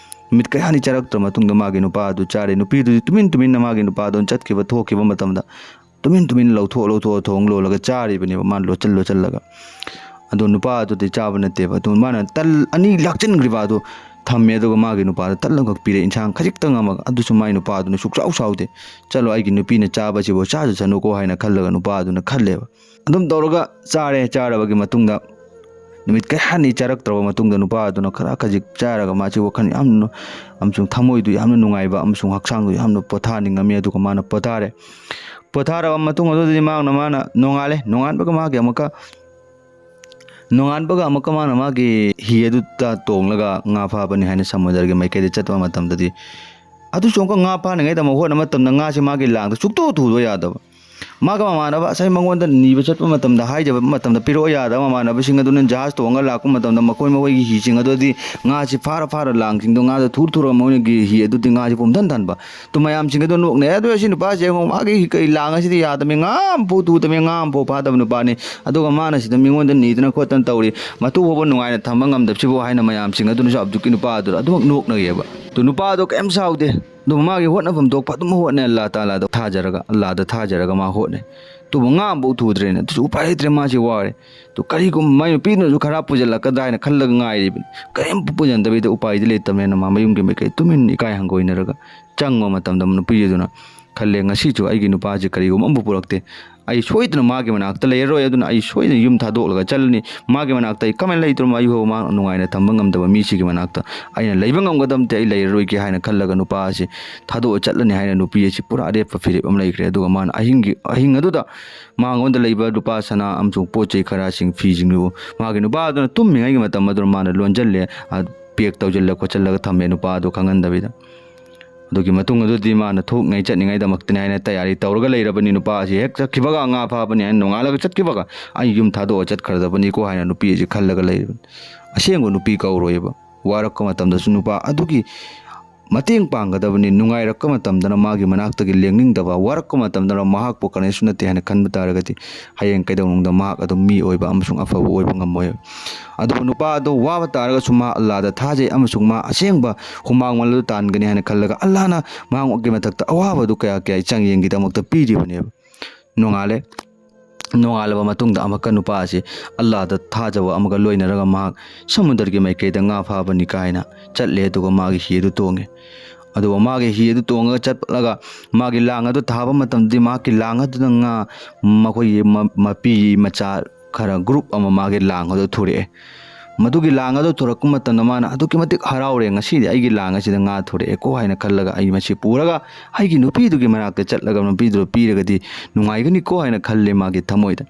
ꯅꯨꯃꯤꯠ ꯀꯌꯥꯅꯤ ꯆꯥꯔꯛꯇ꯭ꯔ ꯃꯇꯨꯡꯗ ꯃꯥꯒꯤ ꯅꯨꯄꯥ ꯑꯗꯨ ꯆꯥꯔꯦ꯫ ꯅꯨꯄꯤꯗꯨꯗꯤ ꯇꯨꯃꯤꯟ ꯇꯨꯃꯤꯟꯅ ꯃꯥꯒꯤ ꯅꯨꯄꯥ ꯑꯗꯨꯅ ꯆꯠꯈꯤꯕ ꯊꯣꯛꯈꯤꯕ ꯃꯇꯝꯗ ꯇꯨꯃꯤꯟ ꯇꯨꯃꯤꯟ ꯂꯧꯊꯣꯛ ꯂꯧꯊꯣꯛꯑ ꯊꯣꯡ ꯂꯣꯜꯂꯒ ꯆꯥꯔꯤꯕꯅꯦꯕ, ꯃꯥꯅ ꯂꯣꯠꯁꯤꯜ ꯂꯣꯠꯁꯤꯜꯂꯒ꯫ ꯑꯗꯣ ꯅꯨꯄꯥ ꯑꯗꯨꯗꯤ ꯆꯥꯕ ꯅꯠꯇꯦꯕ꯫ ꯑꯗꯨ ꯃꯥꯅ ꯇꯜ ꯑꯅꯤ ꯂꯥꯛꯆꯤꯟꯈ꯭ꯔꯤꯕ ꯑꯗꯨ ꯊꯝꯃꯦ, ꯑꯗꯨꯒ ꯃꯥꯒꯤ ꯅꯨꯄꯥꯗ ꯇꯜ ꯑꯃꯈꯛ ꯄꯤꯔꯦ, ꯏꯟꯁꯥꯡ ꯈꯖꯤꯛꯇꯪ ꯑꯃꯒ꯫ ꯑꯗꯨꯁꯨ ꯃꯥꯒꯤ ꯅꯨꯄꯥꯗꯨꯅ ꯁꯨꯛꯆꯥꯎ ꯁꯥꯎꯗꯦ꯫ "ꯆꯠꯂꯣ, ꯑꯩꯒꯤ ꯅꯨꯄꯤꯅ ꯆꯥꯕꯁꯤꯕꯨ ꯆꯥꯖꯁꯅꯨꯀꯣ" ꯍꯥꯏꯅ ꯈꯜꯂꯒ ꯅꯨꯄꯥꯗꯨꯅ ꯈꯜꯂꯦꯕ꯫ ꯑꯗꯨꯝ ꯇꯧꯔꯒ ꯆꯥꯔꯦ꯫ ꯆꯥꯔꯕꯒꯤ ꯃꯇꯨꯡꯗ ꯅꯨꯃꯤꯠ ꯀꯌꯥꯅꯤ ꯆꯥꯔꯛꯇ꯭ꯔꯕ ꯃꯇꯨꯡꯗ ꯅꯨꯄꯥ ꯑꯗꯨꯅ ꯈꯔ ꯈꯖꯤꯛ ꯆꯥꯔꯒ ꯃꯥꯁꯤ ꯋꯥꯈꯜ ꯌꯥꯝꯅ ꯑꯃꯁꯨꯡ ꯊꯃꯣꯏꯗꯨ ꯌꯥꯝꯅ ꯅꯨꯡꯉꯥꯏꯕ ꯑꯃꯁꯨꯡ ꯍꯛꯆꯥꯡꯗꯨ ꯌꯥꯝꯅ ꯄꯣꯊꯥꯅꯤꯡꯉꯝꯃꯤ꯫ ꯑꯗꯨꯒ ꯃꯥꯅ ꯄꯣꯊꯥꯔꯦ꯫ ꯄꯣꯊꯥꯔꯕ ꯃꯇꯨꯡ ꯑꯗꯨꯗꯗꯤ ꯃꯥꯅ, ꯃꯥꯅ ꯅꯣꯡꯉꯥꯜꯂꯦ꯫ ꯅꯣꯡꯉꯥꯟꯕꯒ ꯃꯥꯒꯤ ꯑꯃꯨꯛꯀ, ꯅꯣꯡꯉꯥꯟꯕꯒ ꯑꯃꯨꯛꯀ ꯃꯥꯅ ꯃꯥꯒꯤ ꯍꯤ ꯑꯗꯨꯗ ꯇꯣꯡꯂꯒ ꯉꯥ ꯐꯥꯕꯅꯤ ꯍꯥꯏꯅ ꯁꯃꯨꯗ꯭ꯔꯒꯤ ꯃꯥꯏꯀꯩꯗ ꯆꯠꯄ ꯃꯇꯝꯗꯗꯤ, ꯑꯗꯨꯁꯨ ꯑꯃꯨꯛꯀ ꯉꯥ ꯐꯥꯅꯉꯩꯗ ꯑꯃꯨꯛ ꯍꯣꯠꯅꯕ ꯃꯇꯝꯗ ꯉꯥꯁꯤ ꯃꯥꯒꯤ ꯂꯥꯡꯗ ꯁꯨꯛꯇꯣꯛ ꯊꯨꯗꯣꯛ ꯌꯥꯗꯕ꯫ ꯃꯥꯒ ꯃꯃꯥꯟꯅꯕ ꯉꯁꯥꯏ ꯃꯉꯣꯟꯗ ꯅꯤꯕ ꯆꯠꯄ ꯃꯇꯝꯗ, ꯍꯥꯏꯖꯕ ꯃꯇꯝꯗ ꯄꯤꯔꯛꯑꯣ ꯌꯥꯗꯕ ꯃꯃꯥꯟꯅꯕꯁꯤꯡ ꯑꯗꯨꯅ ꯖꯍꯥꯖ ꯇꯣꯡꯉꯒ ꯂꯥꯛꯄ ꯃꯇꯝꯗ ꯃꯈꯣꯏ ꯃꯈꯣꯏꯒꯤ ꯍꯤꯁꯤꯡ ꯑꯗꯨꯗꯤ ꯉꯥꯁꯤ ꯐꯥꯔ ꯐꯥꯔ ꯂꯥꯡꯁꯤꯡꯗꯣ ꯉꯥꯗ ꯊꯨꯔ ꯊꯨꯔꯒ ꯃꯣꯏꯒꯤ ꯍꯤ ꯑꯗꯨꯗꯤ ꯉꯥꯁꯤ ꯄꯨꯝꯊꯟ ꯊꯟꯕ꯫ ꯑꯗꯨ ꯃꯌꯥꯝꯁꯤꯡ ꯑꯗꯨ ꯅꯣꯛꯅꯩ꯫ ꯑꯗꯨ ꯑꯁꯤ ꯅꯨꯄꯥꯁꯦ ꯌꯦꯡꯉꯣ, ꯃꯥꯒꯤ ꯀꯩ ꯂꯥꯡ ꯑꯁꯤꯗꯤ ꯌꯥꯗꯕꯅꯤ, ꯉꯥ ꯑꯃꯐꯥꯎ ꯊꯨꯗꯕꯅꯤ, ꯉꯥ ꯑꯃꯐꯥꯎ ꯐꯥꯗꯕ ꯅꯨꯄꯥꯅꯤ꯫ ꯑꯗꯨꯒ ꯃꯥꯅ ꯁꯤꯗ ꯃꯤꯉꯣꯟꯗ ꯅꯤꯗꯅ ꯈꯣꯠꯇꯅ ꯇꯧꯔꯤ, ꯃꯇꯨ ꯐꯥꯎꯕ ꯅꯨꯡꯉꯥꯏꯅ ꯊꯝꯕ ꯉꯝꯗꯕꯁꯤꯕꯨ ꯍꯥꯏꯅ ꯃꯌꯥꯝꯁꯤꯡ ꯑꯗꯨꯅꯁꯨ ꯑꯕꯗꯨꯛꯀꯤ ꯅꯨꯄꯥ ꯑꯗꯨꯗ ꯑꯗꯨꯃꯛ ꯅꯣꯛꯅꯩꯌꯦꯕ꯫ ꯑꯗꯨ ꯅꯨꯄꯥꯗꯣ ꯀꯩꯝ ꯁꯥꯎꯗꯦ꯫ ꯑꯗꯨꯝ ꯃꯥꯒꯤ ꯍꯣꯠꯅꯐꯝ ꯊꯣꯛꯄ ꯑꯗꯨꯝ ꯍꯣꯠꯅꯩ, ꯑꯜꯂꯥ ꯇꯥꯂꯥꯗ ꯊꯥꯖꯔꯒ, ꯑꯜꯂꯥꯗ ꯊꯥꯖꯔꯒ ꯃꯥ ꯍꯣꯠꯅꯩ꯫ ꯑꯗꯨꯕꯨ ꯉꯥ ꯑꯃꯐꯥꯎ ꯊꯨꯗ꯭ꯔꯦꯅꯦ꯫ ꯑꯗꯨꯁꯨ ꯎꯄꯥꯏ ꯂꯩꯇ꯭ꯔꯦ, ꯃꯥꯁꯤ ꯋꯥꯔꯦ꯫ ꯑꯗꯨ ꯀꯔꯤꯒꯨꯝꯕ ꯃꯥꯏ ꯅꯨꯄꯤꯗꯨꯅꯁꯨ ꯈꯔ ꯄꯨꯁꯤꯜꯂꯛꯀꯗ꯭ꯔꯥ ꯍꯥꯏꯅ ꯈꯜꯂꯒ ꯉꯥꯏꯔꯤꯕꯅꯤ꯫ ꯀꯔꯤꯝ ꯄꯨꯁꯤꯟꯗꯕꯤꯗ ꯎꯄꯥꯏꯗꯤ ꯂꯩꯇꯕꯅꯤꯅ ꯃꯥ ꯃꯌꯨꯝꯒꯤ ꯃꯥꯏꯀꯩ ꯇꯨꯃꯤꯟꯅ ꯏꯀꯥꯏ ꯍꯪꯒꯣꯏꯅꯔꯒ ꯆꯪꯕ ꯃꯇꯝꯗ ꯅꯨꯄꯤ ꯑꯗꯨꯅ ꯈꯜꯂꯦ, "ꯉꯁꯤꯁꯨ ꯑꯩꯒꯤ ꯅꯨꯄꯥꯁꯤ ꯀꯔꯤꯒꯨꯝꯕ ꯑꯃꯐꯥꯎ ꯄꯨꯔꯛꯇꯦ꯫ ꯑꯩ ꯁꯣꯏꯗꯅ ꯃꯥꯒꯤ ꯃꯅꯥꯛꯇ ꯂꯩꯔꯔꯣꯏ, ꯑꯗꯨꯅ ꯑꯩ ꯁꯣꯏꯗꯅ ꯌꯨꯝ ꯊꯥꯗꯣꯛꯂꯒ ꯆꯠꯂꯅꯤ꯫ ꯃꯥꯒꯤ ꯃꯅꯥꯛꯇ ꯑꯩ ꯀꯃꯥꯏꯅ ꯂꯩꯗꯣꯏꯅꯣ? ꯑꯩ ꯐꯥꯎ ꯃꯥ ꯅꯨꯡꯉꯥꯏꯅ ꯊꯝꯕ ꯉꯝꯗꯕ ꯃꯤꯁꯤꯒꯤ ꯃꯅꯥꯛꯇ ꯑꯩꯅ ꯂꯩꯕ ꯉꯝꯒꯗꯕ ꯅꯠꯇꯦ, ꯑꯩ ꯂꯩꯔꯔꯣꯏꯒꯦ" ꯍꯥꯏꯅ ꯈꯜꯂꯒ ꯅꯨꯄꯥ ꯑꯁꯤ ꯊꯥꯗꯣꯛꯑ ꯆꯠꯂꯅꯤ ꯍꯥꯏꯅ ꯅꯨꯄꯤ ꯑꯁꯤ ꯄꯨꯔꯥ ꯑꯔꯦꯞꯄ ꯐꯤꯔꯦꯞ ꯑꯃ ꯂꯩꯈ꯭ꯔꯦ꯫ ꯑꯗꯨꯒ ꯃꯥꯅ ꯑꯍꯤꯡꯒꯤ, ꯑꯍꯤꯡ ꯑꯗꯨꯗ ꯃꯉꯣꯟꯗ ꯂꯩꯕ ꯂꯨꯄꯥ ꯁꯅꯥ ꯑꯃꯁꯨꯡ ꯄꯣꯠ ꯆꯩ ꯈꯔꯁꯤꯡ, ꯐꯤꯁꯤꯡꯗꯨ ꯃꯥꯒꯤ ꯅꯨꯄꯥ ꯑꯗꯨꯅ ꯇꯨꯝꯃꯤꯉꯩꯒꯤ ꯃꯇꯝ ꯑꯗꯨꯗ ꯃꯥꯅ ꯂꯣꯟꯁꯤꯜꯂꯦ, ꯄꯦꯛ ꯇꯧꯁꯤꯜꯂ ꯈꯣꯠꯆꯤꯜꯂꯒ ꯊꯝꯃꯦ, ꯅꯨꯄꯥ ꯑꯗꯨ ꯈꯪꯍꯟꯗꯕꯤꯗ꯫ ꯑꯗꯨꯒꯤ ꯃꯇꯨꯡ ꯑꯗꯨꯗꯤ ꯃꯥꯅ ꯊꯣꯛꯉꯩ ꯆꯠꯅꯤꯡꯉꯩꯗꯃꯛꯇꯅꯤ ꯍꯥꯏꯅ ꯇꯌꯥꯔꯤ ꯇꯧꯔꯒ ꯂꯩꯔꯕꯅꯤ꯫ ꯅꯨꯄꯥ ꯑꯁꯤ ꯍꯦꯛ ꯆꯠꯈꯤꯕꯒ, ꯉꯥ ꯐꯥꯕꯅꯤ ꯍꯥꯏꯅ ꯅꯣꯡꯉꯥꯜꯂꯒ ꯆꯠꯈꯤꯕꯒ, "ꯑꯩ ꯌꯨꯝ ꯊꯥꯗꯣꯛꯑ ꯆꯠꯈ꯭ꯔꯗꯕꯅꯤꯀꯣ" ꯍꯥꯏꯅ ꯅꯨꯄꯤ ꯑꯁꯤ ꯈꯜꯂꯒ ꯂꯩꯔꯤꯕꯅꯤ꯫ ꯑꯁꯦꯡꯕ ꯅꯨꯄꯤ ꯀꯧꯔꯣꯏꯕ꯫ ꯋꯥꯔꯛꯄ ꯃꯇꯝꯗꯁꯨ ꯅꯨꯄꯥ ꯑꯗꯨꯒꯤ ꯃꯇꯦꯡ ꯄꯥꯡꯒꯗꯕꯅꯤ꯫ ꯅꯨꯡꯉꯥꯏꯔꯛꯄ ꯃꯇꯝꯗꯅ ꯃꯥꯒꯤ ꯃꯅꯥꯛꯇꯒꯤ ꯂꯦꯡꯅꯤꯡꯗꯕ, ꯋꯥꯔꯛꯄ ꯃꯇꯝꯗꯅ ꯃꯍꯥꯛꯄꯨ ꯀꯔꯤꯁꯨ ꯅꯠꯇꯦ ꯍꯥꯏꯅ ꯈꯟꯕ ꯇꯥꯔꯒꯗꯤ, ꯍꯌꯦꯡ ꯀꯩꯗꯧꯅꯨꯡꯗ ꯃꯍꯥꯛ ꯑꯗꯨꯝ ꯃꯤ ꯑꯣꯏꯕ ꯑꯃꯁꯨꯡ ꯑꯐꯕ ꯑꯣꯏꯕ ꯉꯝꯃꯣꯏ꯫ ꯑꯗꯨꯕꯨ ꯅꯨꯄꯥ ꯑꯗꯨ ꯋꯥꯕ ꯇꯥꯔꯒꯁꯨ ꯃꯥ ꯑꯜꯂꯥꯗ ꯊꯥꯖꯩ ꯑꯃꯁꯨꯡ ꯃꯥ ꯑꯁꯦꯡꯕ ꯍꯨꯃꯥꯡ ꯃꯃꯜ ꯑꯗꯨ ꯇꯥꯟꯒꯅꯤ ꯍꯥꯏꯅ ꯈꯜꯂꯒ, ꯑꯜꯂꯥꯅ ꯃꯍꯥꯛꯀꯤ ꯃꯊꯛꯇ ꯑꯋꯥꯕꯗꯨ ꯀꯌꯥ ꯀꯌꯥ ꯆꯥꯡꯌꯦꯡꯒꯤꯗꯃꯛꯇ ꯄꯤꯔꯤꯕꯅꯦꯕ꯫ ꯅꯣꯡꯉꯥꯜꯂꯦ꯫ ꯅꯣꯡꯉꯥꯜꯂꯕ ꯃꯇꯨꯡꯗ ꯑꯃꯨꯛꯀ ꯅꯨꯄꯥ ꯑꯁꯤ ꯑꯜꯂꯥꯗ ꯊꯥꯖꯕ ꯑꯃꯒ ꯂꯣꯏꯅꯔꯒ ꯃꯍꯥꯛ ꯁꯃꯨꯗ꯭ꯔꯒꯤ ꯃꯥꯏꯀꯩꯗ ꯉꯥ ꯐꯥꯕꯅꯤ ꯀꯥꯏꯅ ꯆꯠꯂꯦ꯫ ꯑꯗꯨꯒ ꯃꯥꯒꯤ ꯍꯤ ꯑꯗꯨ ꯇꯣꯡꯉꯦ꯫ ꯑꯗꯨꯒ ꯃꯥꯒꯤ ꯍꯤ ꯑꯗꯨ ꯇꯣꯡꯉꯒ ꯆꯠꯂꯒ ꯃꯥꯒꯤ ꯂꯥꯡ ꯑꯗꯨ ꯊꯥꯕ ꯃꯇꯝꯗꯗꯤ ꯃꯍꯥꯛꯀꯤ ꯂꯥꯡ ꯑꯗꯨꯗ ꯉꯥ ꯃꯈꯣꯏꯒꯤ ꯃ-, ꯃꯄꯤ ꯃꯆꯥ ꯈꯔ group ꯑꯃ ꯃꯥꯒꯤ ꯂꯥꯡ ꯑꯗꯨ ꯊꯨꯔꯛꯑꯦ꯫ ꯃꯗꯨꯒꯤ ꯂꯥꯡ ꯑꯗꯨ ꯊꯨꯔꯛꯄ ꯃꯇꯝꯗ ꯃꯥꯅ ꯑꯗꯨꯛꯀꯤ ꯃꯇꯤꯛ ꯍꯔꯥꯎꯔꯦ, "ꯉꯁꯤꯗꯤ ꯑꯩꯒꯤ ꯂꯥꯡ ꯑꯁꯤꯗ ꯉꯥ ꯊꯨꯔꯛꯑꯦꯀꯣ" ꯍꯥꯏꯅ ꯈꯜꯂꯒ ꯑꯩ ꯃꯁꯤ ꯄꯨꯔꯒ ꯑꯩꯒꯤ ꯅꯨꯄꯤꯗꯨꯒꯤ ꯃꯅꯥꯛꯇ ꯆꯠꯂꯒ ꯅꯨꯄꯤꯗꯨꯗ ꯄꯤꯔꯒꯗꯤ ꯅꯨꯡꯉꯥꯏꯒꯅꯤꯀꯣ ꯍꯥꯏꯅ ꯈꯜꯂꯦ ꯃꯥꯒꯤ ꯊꯃꯣꯏꯗ꯫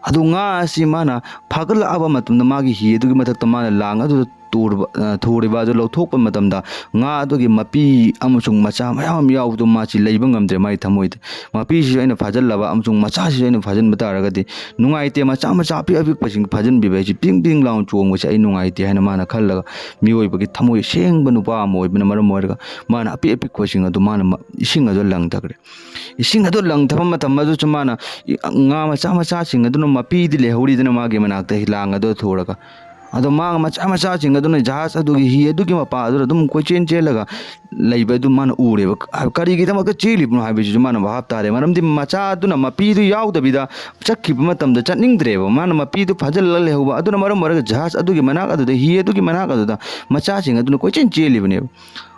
ꯑꯗꯨ ꯉꯥ ꯑꯁꯤ ꯃꯥꯅ ꯐꯥꯒꯠꯂꯛꯑꯕ ꯃꯇꯝꯗ ꯃꯥꯒꯤ ꯍꯤ ꯑꯗꯨꯒꯤ ꯃꯊꯛꯇ ꯃꯥꯅ ꯂꯥꯡ ꯑꯗꯨꯗ ꯇꯨꯔꯕ-, ꯑ, ꯊꯨꯔꯤꯕ ꯑꯗꯨ ꯂꯧꯊꯣꯛꯄ ꯃꯇꯝꯗ ꯉꯥ ꯑꯗꯨꯒꯤ ꯃꯄꯤ ꯑꯃꯁꯨꯡ ꯃꯆꯥ ꯃꯌꯥꯝ ꯑꯃ ꯌꯥꯎꯕꯗꯨ ꯃꯥꯁꯤ ꯂꯩꯕ ꯉꯝꯗ꯭ꯔꯦ ꯃꯥꯒꯤ ꯊꯃꯣꯏꯗ꯫ ꯃꯄꯤꯁꯤꯁꯨ ꯑꯩꯅ ꯐꯥꯖꯤꯜꯂꯕ ꯑꯃꯁꯨꯡ ꯃꯆꯥꯁꯤꯁꯨ ꯑꯩꯅ ꯐꯥꯖꯤꯟꯕ ꯇꯥꯔꯒꯗꯤ ꯅꯨꯡꯉꯥꯏꯇꯦ, ꯃꯆꯥ ꯃꯆꯥ ꯑꯄꯤꯛ ꯑꯄꯤꯛꯄꯁꯤꯡ ꯐꯥꯖꯤꯟꯕꯤꯕ ꯍꯥꯏꯁꯤ ꯄꯤꯡ ꯄꯤꯡ ꯂꯥꯎꯅ ꯆꯣꯡꯕꯁꯦ ꯑꯩ ꯅꯨꯡꯉꯥꯏꯇꯦ ꯍꯥꯏꯅ ꯃꯥꯅ ꯈꯜꯂꯒ, ꯃꯤꯑꯣꯏꯕꯒꯤ ꯊꯃꯣꯏ ꯁꯦꯡꯕ ꯅꯨꯄꯥ ꯑꯃ ꯑꯣꯏꯕꯅ ꯃꯔꯝ ꯑꯣꯏꯔꯒ ꯃꯥꯅ ꯑꯄꯤꯛ ꯑꯄꯤꯛꯄꯁꯤꯡ ꯑꯗꯨ ꯃꯥꯅ ꯃ-, ꯏꯁꯤꯡ ꯑꯗꯨ ꯂꯪꯊꯈ꯭ꯔꯦ꯫ ꯏꯁꯤꯡ ꯑꯗꯨ ꯂꯪꯊꯕ ꯃꯇꯝ ꯑꯗꯨꯁꯨ ꯃꯥꯅ ꯏ-, ꯉꯥ ꯃꯆꯥ ꯃꯆꯥꯁꯤꯡ ꯑꯗꯨꯅ ꯃꯄꯤꯗꯤ ꯂꯩꯍꯧꯔꯤꯗꯅ ꯃꯥꯒꯤ ꯃꯅꯥꯛꯇ ꯂꯥꯡ ꯑꯗꯨ ꯊꯨꯔꯒ꯫ ꯑꯗꯣ ꯃꯥ ꯃꯆꯥ ꯃꯆꯥꯁꯤꯡ ꯑꯗꯨꯅ ꯖꯍꯥꯖ ꯑꯗꯨꯒꯤ ꯍꯤ ꯑꯗꯨꯒꯤ ꯃꯄꯥ ꯑꯗꯨꯗ ꯑꯗꯨꯝ ꯀꯣꯏꯆꯦꯟ ꯆꯦꯜꯂꯒ ꯂꯩꯕ ꯑꯗꯨ ꯃꯥꯅ ꯎꯔꯦꯕ꯫ ꯀ-, ꯀꯔꯤꯒꯤꯗꯃꯛꯇ ꯆꯦꯜꯂꯤꯕꯅꯣ ꯍꯥꯏꯕꯁꯤꯁꯨ ꯃꯥꯅ ꯚꯥꯞ ꯇꯥꯔꯦ꯫ ꯃꯔꯝꯗꯤ ꯃꯆꯥ ꯑꯗꯨꯅ ꯃꯄꯤꯗꯨ ꯌꯥꯎꯗꯕꯤꯗ ꯆꯠꯈꯤꯕ ꯃꯇꯝꯗ ꯆꯠꯅꯤꯡꯗ꯭ꯔꯦꯕ꯫ ꯃꯥꯅ ꯃꯄꯤꯗꯨ ꯐꯥꯖꯤꯜꯂꯒ ꯂꯩꯍꯧꯕ ꯑꯗꯨꯅ ꯃꯔꯝ ꯑꯣꯏꯔꯒ ꯖꯍꯥꯖ ꯑꯗꯨꯒꯤ ꯃꯅꯥꯛ ꯑꯗꯨꯗ, ꯍꯤ ꯑꯗꯨꯒꯤ ꯃꯅꯥꯛ ꯑꯗꯨꯗ ꯃꯆꯥꯁꯤꯡ ꯑꯗꯨꯅ ꯀꯣꯏꯆꯦꯟ ꯆꯦꯜꯂꯤꯕꯅꯦꯕ꯫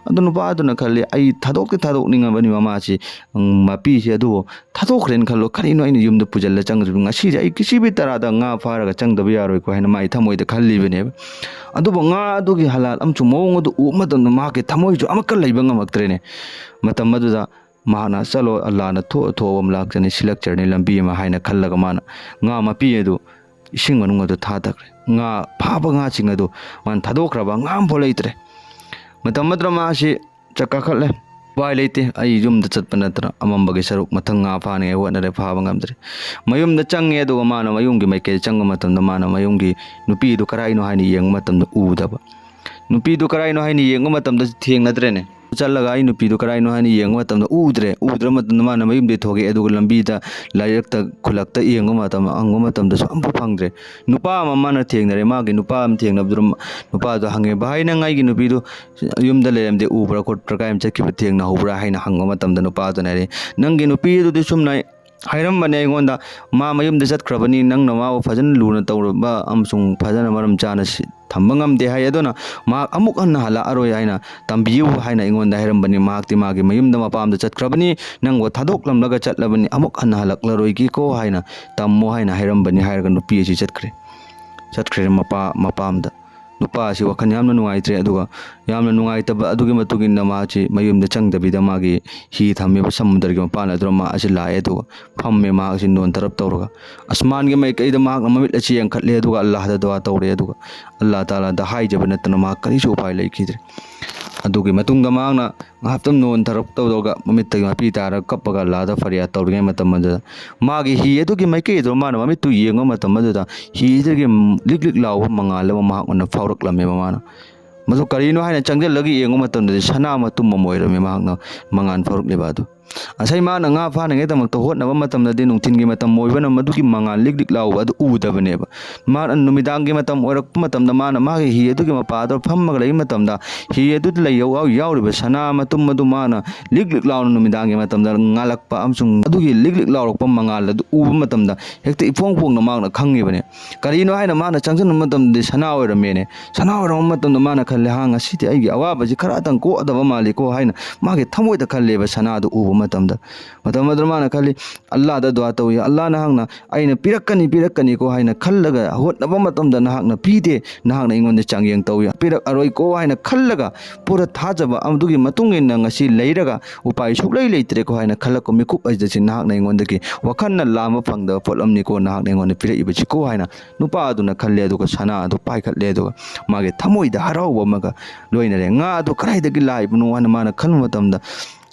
ꯑꯗꯨ ꯅꯨꯄꯥ ꯑꯗꯨꯅ ꯈꯜꯂꯤ, "ꯑꯩ ꯊꯥꯗꯣꯛꯇꯤ ꯊꯥꯗꯣꯛꯅꯤꯡꯉꯕꯅꯤ ꯃꯃꯥꯁꯤ, ꯎꯝ, ꯃꯄꯤꯁꯤ, ꯑꯗꯨꯕꯨ ꯊꯥꯗꯣꯛꯈ꯭ꯔꯦꯅ ꯈꯜꯂꯣ, ꯀꯔꯤꯅꯣ ꯑꯩꯅ ꯌꯨꯝꯗ ꯄꯨꯁꯤꯜꯂ ꯆꯪꯉꯁꯨ ꯉꯁꯤꯁꯦ ꯑꯩ ꯀꯤꯁꯤꯕꯤ ꯇꯔꯥꯗ ꯉꯥ ꯐꯥꯔꯒ ꯆꯪꯗꯕ ꯌꯥꯔꯣꯏꯀꯣ" ꯍꯥꯏꯅ ꯃꯥꯒꯤ ꯊꯃꯣꯏꯗ ꯈꯜꯂꯤꯕꯅꯦꯕ꯫ ꯑꯗꯨꯕꯨ ꯉꯥ ꯑꯗꯨꯒꯤ ꯍꯂꯥꯜ ꯑꯃꯁꯨꯡ ꯃꯑꯣꯡ ꯑꯗꯨ ꯎꯕ ꯃꯇꯝꯗ ꯃꯍꯥꯛꯀꯤ ꯊꯃꯣꯏꯁꯨ ꯑꯃꯠꯀ ꯂꯩꯕ ꯉꯝꯃꯛꯇ꯭ꯔꯦꯅꯦ꯫ ꯃꯇꯝ ꯑꯗꯨꯗ ꯃꯍꯥꯛꯅ, "ꯆꯠꯂꯣ, ꯑꯜꯂꯥꯅ ꯊꯣꯛ-, ꯊꯣꯛꯑꯕ ꯑꯃ ꯂꯥꯛꯆꯅꯤ, ꯁꯤꯜꯂꯛꯆꯔꯅꯤ ꯂꯝꯕꯤ ꯑꯃ" ꯍꯥꯏꯅ ꯈꯜꯂꯒ ꯃꯥꯅ ꯉꯥ ꯃꯄꯤ ꯑꯗꯨ ꯏꯁꯤꯡ ꯃꯅꯨꯡ ꯑꯗꯨ ꯊꯥꯗꯈ꯭ꯔꯦ꯫ ꯉꯥ ꯐꯥꯕ ꯉꯥꯁꯤꯡ ꯑꯗꯨ ꯃꯥꯅ ꯊꯥꯗꯣꯛꯈ꯭ꯔꯕ ꯉꯥ ꯑꯃꯐꯥꯎ ꯂꯩꯇ꯭ꯔꯦ꯫ ꯃꯇꯝ ꯑꯗꯨꯗ ꯃꯥꯁꯤ ꯆꯠ ꯀꯥꯈꯠꯂꯦ꯫ "ꯎꯄꯥꯏ ꯂꯩꯇꯦ, ꯑꯩ ꯌꯨꯝꯗ ꯆꯠꯄ ꯅꯠꯇꯅ ꯑꯃꯝꯕꯒꯤ ꯁꯔꯨꯛ ꯃꯊꯪ ꯉꯥ ꯐꯥꯅꯤꯡꯉꯥꯏ ꯍꯣꯠꯅꯔꯦ, ꯐꯥꯕ ꯉꯝꯗ꯭ꯔꯦ"꯫ ꯃꯌꯨꯝꯗ ꯆꯪꯉꯦ, ꯑꯗꯨꯒ ꯃꯥꯅ ꯃꯌꯨꯝꯒꯤ ꯃꯥꯏꯀꯩꯗ ꯆꯪꯕ ꯃꯇꯝꯗ ꯃꯥꯅ ꯃꯌꯨꯝꯒꯤ ꯅꯨꯄꯤꯗꯨ ꯀꯔꯥꯏꯅꯣ ꯍꯥꯏꯅ ꯌꯦꯡꯕ ꯃꯇꯝꯗ ꯎꯗꯕ꯫ ꯅꯨꯄꯤꯗꯨ ꯀꯔꯥꯏꯅꯣ ꯍꯥꯏꯅ ꯌꯦꯡꯕ ꯃꯇꯝꯗ ꯊꯦꯡꯅꯗ꯭ꯔꯦꯅꯦ꯫ ꯆꯠꯂꯒ ꯑꯩ ꯅꯨꯄꯤꯗꯨ ꯀꯔꯥꯏꯅꯣ ꯍꯥꯏꯅ ꯌꯦꯡꯕ ꯃꯇꯝꯗ ꯎꯗ꯭ꯔꯦ꯫ ꯎꯗ꯭ꯔ ꯃꯇꯝꯗ ꯃꯥꯅ ꯃꯌꯨꯝꯗꯒꯤ ꯊꯣꯛꯂꯛꯑꯦ, ꯑꯗꯨꯒ ꯂꯝꯕꯤꯗ ꯂꯥꯏꯔꯛꯇ ꯈꯨꯜꯂꯛꯇ ꯌꯦꯡꯕ ꯃꯇꯝꯗ, ꯍꯪꯕ ꯃꯇꯝꯗꯁꯨ ꯑꯝꯐꯥꯎ ꯐꯪꯗ꯭ꯔꯦ꯫ ꯅꯨꯄꯥ ꯑꯃ ꯃꯥꯅ ꯊꯦꯡꯅꯔꯦ꯫ ꯃꯥꯒꯤ ꯅꯨꯄꯥ ꯑꯃ ꯊꯦꯡꯅꯕꯗꯨꯗ ꯅꯨꯄꯥꯗꯣ ꯍꯪꯉꯦ, "ꯚꯥꯏ, ꯅꯪ ꯑꯩꯒꯤ ꯅꯨꯄꯤꯗꯨ ꯌꯨꯝꯗ ꯂꯩꯔꯝꯗꯦ, ꯎꯕ꯭ꯔꯥ ꯈꯣꯠꯄ꯭ꯔꯥ, ꯀꯥꯏ ꯆꯠꯈꯤꯕ ꯊꯦꯡꯅꯍꯧꯕ꯭ꯔꯥ?" ꯍꯥꯏꯅ ꯍꯪꯕ ꯃꯇꯝꯗ ꯅꯨꯄꯥꯗꯨꯅ ꯍꯥꯏꯔꯦ, "ꯅꯪꯒꯤ ꯅꯨꯄꯤ ꯑꯗꯨꯗꯤ ꯁꯨꯝꯅ ꯍꯥꯏꯔꯝꯕꯅꯦ ꯑꯩꯉꯣꯟꯗ, "ꯃꯥ ꯃꯌꯨꯝꯗ ꯆꯠꯈ꯭ꯔꯕꯅꯤ, ꯅꯪꯅ ꯃꯥꯕꯨ ꯐꯖꯅ ꯂꯨꯅ ꯇꯧꯔꯕ ꯑꯃꯁꯨꯡ ꯐꯖꯅ ꯃꯔꯝ ꯆꯥꯅ ꯁꯤ-, ꯊꯝꯕ ꯉꯝꯗꯦ" ꯍꯥꯏ꯫ "ꯑꯗꯨꯅ ꯃꯍꯥꯛ ꯑꯃꯨꯛ ꯍꯟꯅ ꯍꯜꯂꯛꯑꯔꯣꯏ ꯍꯥꯏꯅ ꯇꯝꯕꯤꯌꯨ" ꯍꯥꯏꯅ ꯑꯩꯉꯣꯟꯗ ꯍꯥꯏꯔꯝꯕꯅꯤ꯫ "ꯃꯍꯥꯛꯇꯤ ꯃꯥꯒꯤ ꯃꯌꯨꯝꯗ ꯃꯄꯥꯝꯗ ꯆꯠꯈ꯭ꯔꯕꯅꯤ, ꯅꯪꯕꯨ ꯊꯥꯗꯣꯛꯂꯝꯂꯒ ꯆꯠꯂꯕꯅꯤ, ꯑꯃꯨꯛ ꯍꯟꯅ ꯍꯜꯂꯛꯂꯔꯣꯏꯒꯦꯀꯣ" ꯍꯥꯏꯅ ꯇꯝꯃꯣ ꯍꯥꯏꯅ ꯍꯥꯏꯔꯝꯕꯅꯤ ꯍꯥꯏꯔꯒ ꯅꯨꯄꯤ ꯑꯁꯤ ꯆꯠꯈ꯭ꯔꯦ꯫ ꯆꯠꯈ꯭ꯔꯦ ꯃꯄꯥ-, ꯃꯄꯥꯝꯗ꯫ ꯅꯨꯄꯥ ꯑꯁꯤ ꯋꯥꯈꯜ ꯌꯥꯝꯅ ꯅꯨꯡꯉꯥꯏꯇ꯭ꯔꯦ꯫ ꯑꯗꯨꯒ ꯌꯥꯝꯅ ꯅꯨꯡꯉꯥꯏꯇꯕ ꯑꯗꯨꯒꯤ ꯃꯇꯨꯡ ꯏꯟꯅ ꯃꯥꯁꯤ ꯃꯌꯨꯝꯗ ꯆꯪꯗꯕꯤꯗ ꯃꯥꯒꯤ ꯍꯤ ꯊꯝꯃꯤꯕ ꯁꯃꯨꯗ꯭ꯔꯒꯤ ꯃꯄꯥꯟ ꯑꯗꯨꯗ ꯃꯥ ꯑꯁꯤ ꯂꯥꯛꯑꯦ꯫ ꯑꯗꯨꯒ ꯐꯝꯃꯦ ꯃꯍꯥꯛꯁꯤ ꯅꯣꯟꯊꯔꯞ ꯇꯧꯔꯒ꯫ ꯑꯁꯃꯥꯟꯒꯤ ꯃꯥꯏꯀꯩꯗ ꯃꯍꯥꯛꯅ ꯃꯃꯤꯠ ꯑꯁꯤ ꯌꯦꯡꯈꯠꯂꯦ꯫ ꯑꯗꯨꯒ ꯑꯜꯂꯥꯍꯗ ꯗꯨꯋꯥ ꯇꯧꯔꯦ꯫ ꯑꯗꯨꯒ ꯑꯜꯂꯥꯍ ꯇꯥꯂꯥꯗ ꯍꯥꯏꯖꯕ ꯅꯠꯇꯅ ꯃꯍꯥꯛ ꯀꯔꯤꯁꯨ ꯎꯄꯥꯏ ꯂꯩꯈꯤꯗ꯭ꯔꯦ꯫ ꯑꯗꯨꯒꯤ ꯃꯇꯨꯡꯗ ꯃꯍꯥꯛꯅ ꯉꯥꯏꯍꯥꯛꯇꯪ ꯅꯣꯟꯊꯔꯞ ꯇꯧꯔꯒ ꯃꯃꯤꯠꯇꯒꯤ ꯃꯄꯤ ꯇꯥꯔꯒ ꯀꯞꯄꯒ ꯑꯜꯂꯥꯍꯗ ꯐꯔꯤꯌꯥꯗ ꯇꯧꯔꯤꯉꯩ ꯃꯇꯝ ꯑꯗꯨꯗ ꯃꯥꯒꯤ ꯍꯤ ꯑꯗꯨꯒꯤ ꯃꯥꯏꯀꯩ ꯑꯗꯨ ꯃꯥꯅ ꯃꯃꯤꯠꯇꯨ ꯌꯦꯡꯕ ꯃꯇꯝ ꯑꯗꯨꯗ ꯍꯤ ꯑꯗꯨꯒꯤ ꯂꯤꯛ ꯂꯤꯛ ꯂꯥꯎꯕ ꯃꯉꯥꯜ ꯑꯃ ꯃꯍꯥꯛꯉꯣꯟꯗ ꯐꯥꯎꯔꯛꯂꯝꯃꯦꯕ꯫ ꯃꯥꯅ ꯃꯗꯨ ꯀꯔꯤꯅꯣ ꯍꯥꯏꯅ ꯆꯪꯁꯤꯜꯂꯒ ꯌꯦꯡꯕ ꯃꯇꯝꯗꯗꯤ ꯁꯅꯥ ꯃꯇꯨꯝ ꯑꯃ ꯑꯣꯏꯔꯝꯃꯤ ꯃꯍꯥꯛꯅ ꯃꯉꯥꯜ ꯐꯥꯎꯔꯛꯂꯤꯕ ꯑꯗꯨ꯫ ꯉꯁꯥꯏ ꯃꯥꯅ ꯉꯥ ꯐꯥꯅꯉꯩꯗꯃꯛꯇ ꯍꯣꯠꯅꯕ ꯃꯇꯝꯗꯗꯤ ꯅꯨꯡꯊꯤꯟꯒꯤ ꯃꯇꯝ ꯑꯣꯏꯕꯅ ꯃꯗꯨꯒꯤ ꯃꯉꯥꯜ ꯂꯤꯛ ꯂꯤꯛ ꯂꯥꯎꯕ ꯑꯗꯨ ꯎꯗꯕꯅꯦꯕ꯫ ꯃꯥꯅ ꯅꯨꯃꯤꯗꯥꯡꯒꯤ ꯃꯇꯝ ꯑꯣꯏꯔꯛꯄ ꯃꯇꯝꯗ ꯃꯥꯅ ꯃꯥꯒꯤ ꯍꯤ ꯑꯗꯨꯒꯤ ꯃꯄꯥꯗ ꯐꯝꯃꯒ ꯂꯩꯕ ꯃꯇꯝꯗ ꯍꯤ ꯑꯗꯨꯗ ꯂꯩ ꯌꯥꯎ-, ꯌꯥꯎꯔꯤꯕ ꯁꯅꯥ ꯃꯇꯨꯝ ꯑꯗꯨ ꯃꯥꯅ ꯂꯤꯛ ꯂꯤꯛ ꯂꯥꯎꯅ ꯅꯨꯃꯤꯗꯥꯡꯒꯤ ꯃꯇꯝꯗ ꯉꯥꯜꯂꯛꯄ ꯑꯃꯁꯨꯡ ꯑꯗꯨꯒꯤ ꯂꯤꯛ ꯂꯤꯛ ꯂꯥꯎꯔꯛꯄ ꯃꯉꯥꯜ ꯑꯗꯨ ꯎꯕ ꯃꯇꯝꯗ ꯍꯦꯛꯇ ꯏꯐꯣꯡ ꯐꯣꯡꯅ ꯃꯥꯅ ꯈꯪꯉꯤꯕꯅꯦ꯫ ꯀꯔꯤꯅꯣ ꯍꯥꯏꯅ ꯃꯥꯅ ꯆꯪꯁꯤꯟꯕ ꯃꯇꯝꯗꯗꯤ ꯁꯅꯥ ꯑꯣꯏꯔꯝꯃꯦꯅꯦ꯫ ꯁꯅꯥ ꯑꯣꯏꯔꯝꯕ ꯃꯇꯝꯗ ꯃꯥꯅ ꯈꯜꯂꯦ, "ꯍꯥ, ꯉꯁꯤꯗꯤ ꯑꯩꯒꯤ ꯑꯋꯥꯕꯁꯤ ꯈꯔꯇꯪ ꯀꯣꯛꯑꯗꯕ ꯃꯥꯜꯂꯤꯀꯣ" ꯍꯥꯏꯅ ꯃꯥꯒꯤ ꯊꯃꯣꯏꯗ ꯈꯜꯂꯦꯕ ꯁꯅꯥꯗꯨ ꯎꯕ ꯃꯇꯝꯗ꯫ ꯃꯇꯝ ꯑꯗꯨꯗ ꯃꯥꯅ ꯈꯜꯂꯤ, "ꯑꯜꯂꯥꯗ ꯗꯨꯋꯥ ꯇꯧꯏ, ꯑꯜꯂꯥ ꯅꯍꯥꯛꯅ ꯑꯩꯅ ꯄꯤꯔꯛꯀꯅꯤ, ꯄꯤꯔꯛꯀꯅꯤꯀꯣ ꯍꯥꯏꯅ ꯈꯜꯂꯒ ꯍꯣꯠꯅꯕ ꯃꯇꯝꯗ ꯅꯍꯥꯛꯅ ꯄꯤꯗꯦ, ꯅꯍꯥꯛꯅ ꯑꯩꯉꯣꯟꯗ ꯆꯥꯡꯌꯦꯡ ꯇꯧꯏ, ꯄꯤꯔꯛꯑꯔꯣꯏꯀꯣ" ꯍꯥꯏꯅ ꯈꯜꯂꯒ ꯄꯨꯔꯥ ꯊꯥꯖꯕ ꯑꯗꯨꯒꯤ ꯃꯇꯨꯡ ꯏꯟꯅ ꯉꯁꯤ ꯂꯩꯔꯒ ꯎꯄꯥꯏ ꯁꯨꯛꯂꯩ ꯂꯩꯇ꯭ꯔꯦꯀꯣ ꯍꯥꯏꯅ ꯈꯜꯂꯛꯄ ꯃꯤꯀꯨꯞ ꯑꯁꯤꯗ ꯁꯤ ꯅꯍꯥꯛꯅ ꯑꯩꯉꯣꯟꯗꯒꯤ ꯋꯥꯈꯜꯅ ꯂꯥꯝꯕ ꯐꯪꯗꯕ ꯄꯣꯠꯂꯝꯅꯤꯀꯣ ꯅꯍꯥꯛꯅ ꯑꯩꯉꯣꯟꯗ ꯄꯤꯔꯛꯏꯕꯁꯤꯀꯣ ꯍꯥꯏꯅ ꯅꯨꯄꯥ ꯑꯗꯨꯅ ꯈꯜꯂꯦ꯫ ꯑꯗꯨꯒ ꯁꯅꯥ ꯑꯗꯨ ꯄꯥꯏꯈꯠꯂꯦ꯫ ꯑꯗꯨꯒ ꯃꯥꯒꯤ ꯊꯃꯣꯏꯗ ꯍꯔꯥꯎꯕ ꯑꯃꯒ ꯂꯣꯏꯅꯔꯦ꯫ ꯉꯥ ꯑꯗꯨ ꯀꯗꯥꯏꯗꯒꯤ ꯂꯥꯛꯏꯕꯅꯣ ꯍꯥꯏꯅ ꯃꯥꯅ ꯈꯟꯕ ꯃꯇꯝꯗ,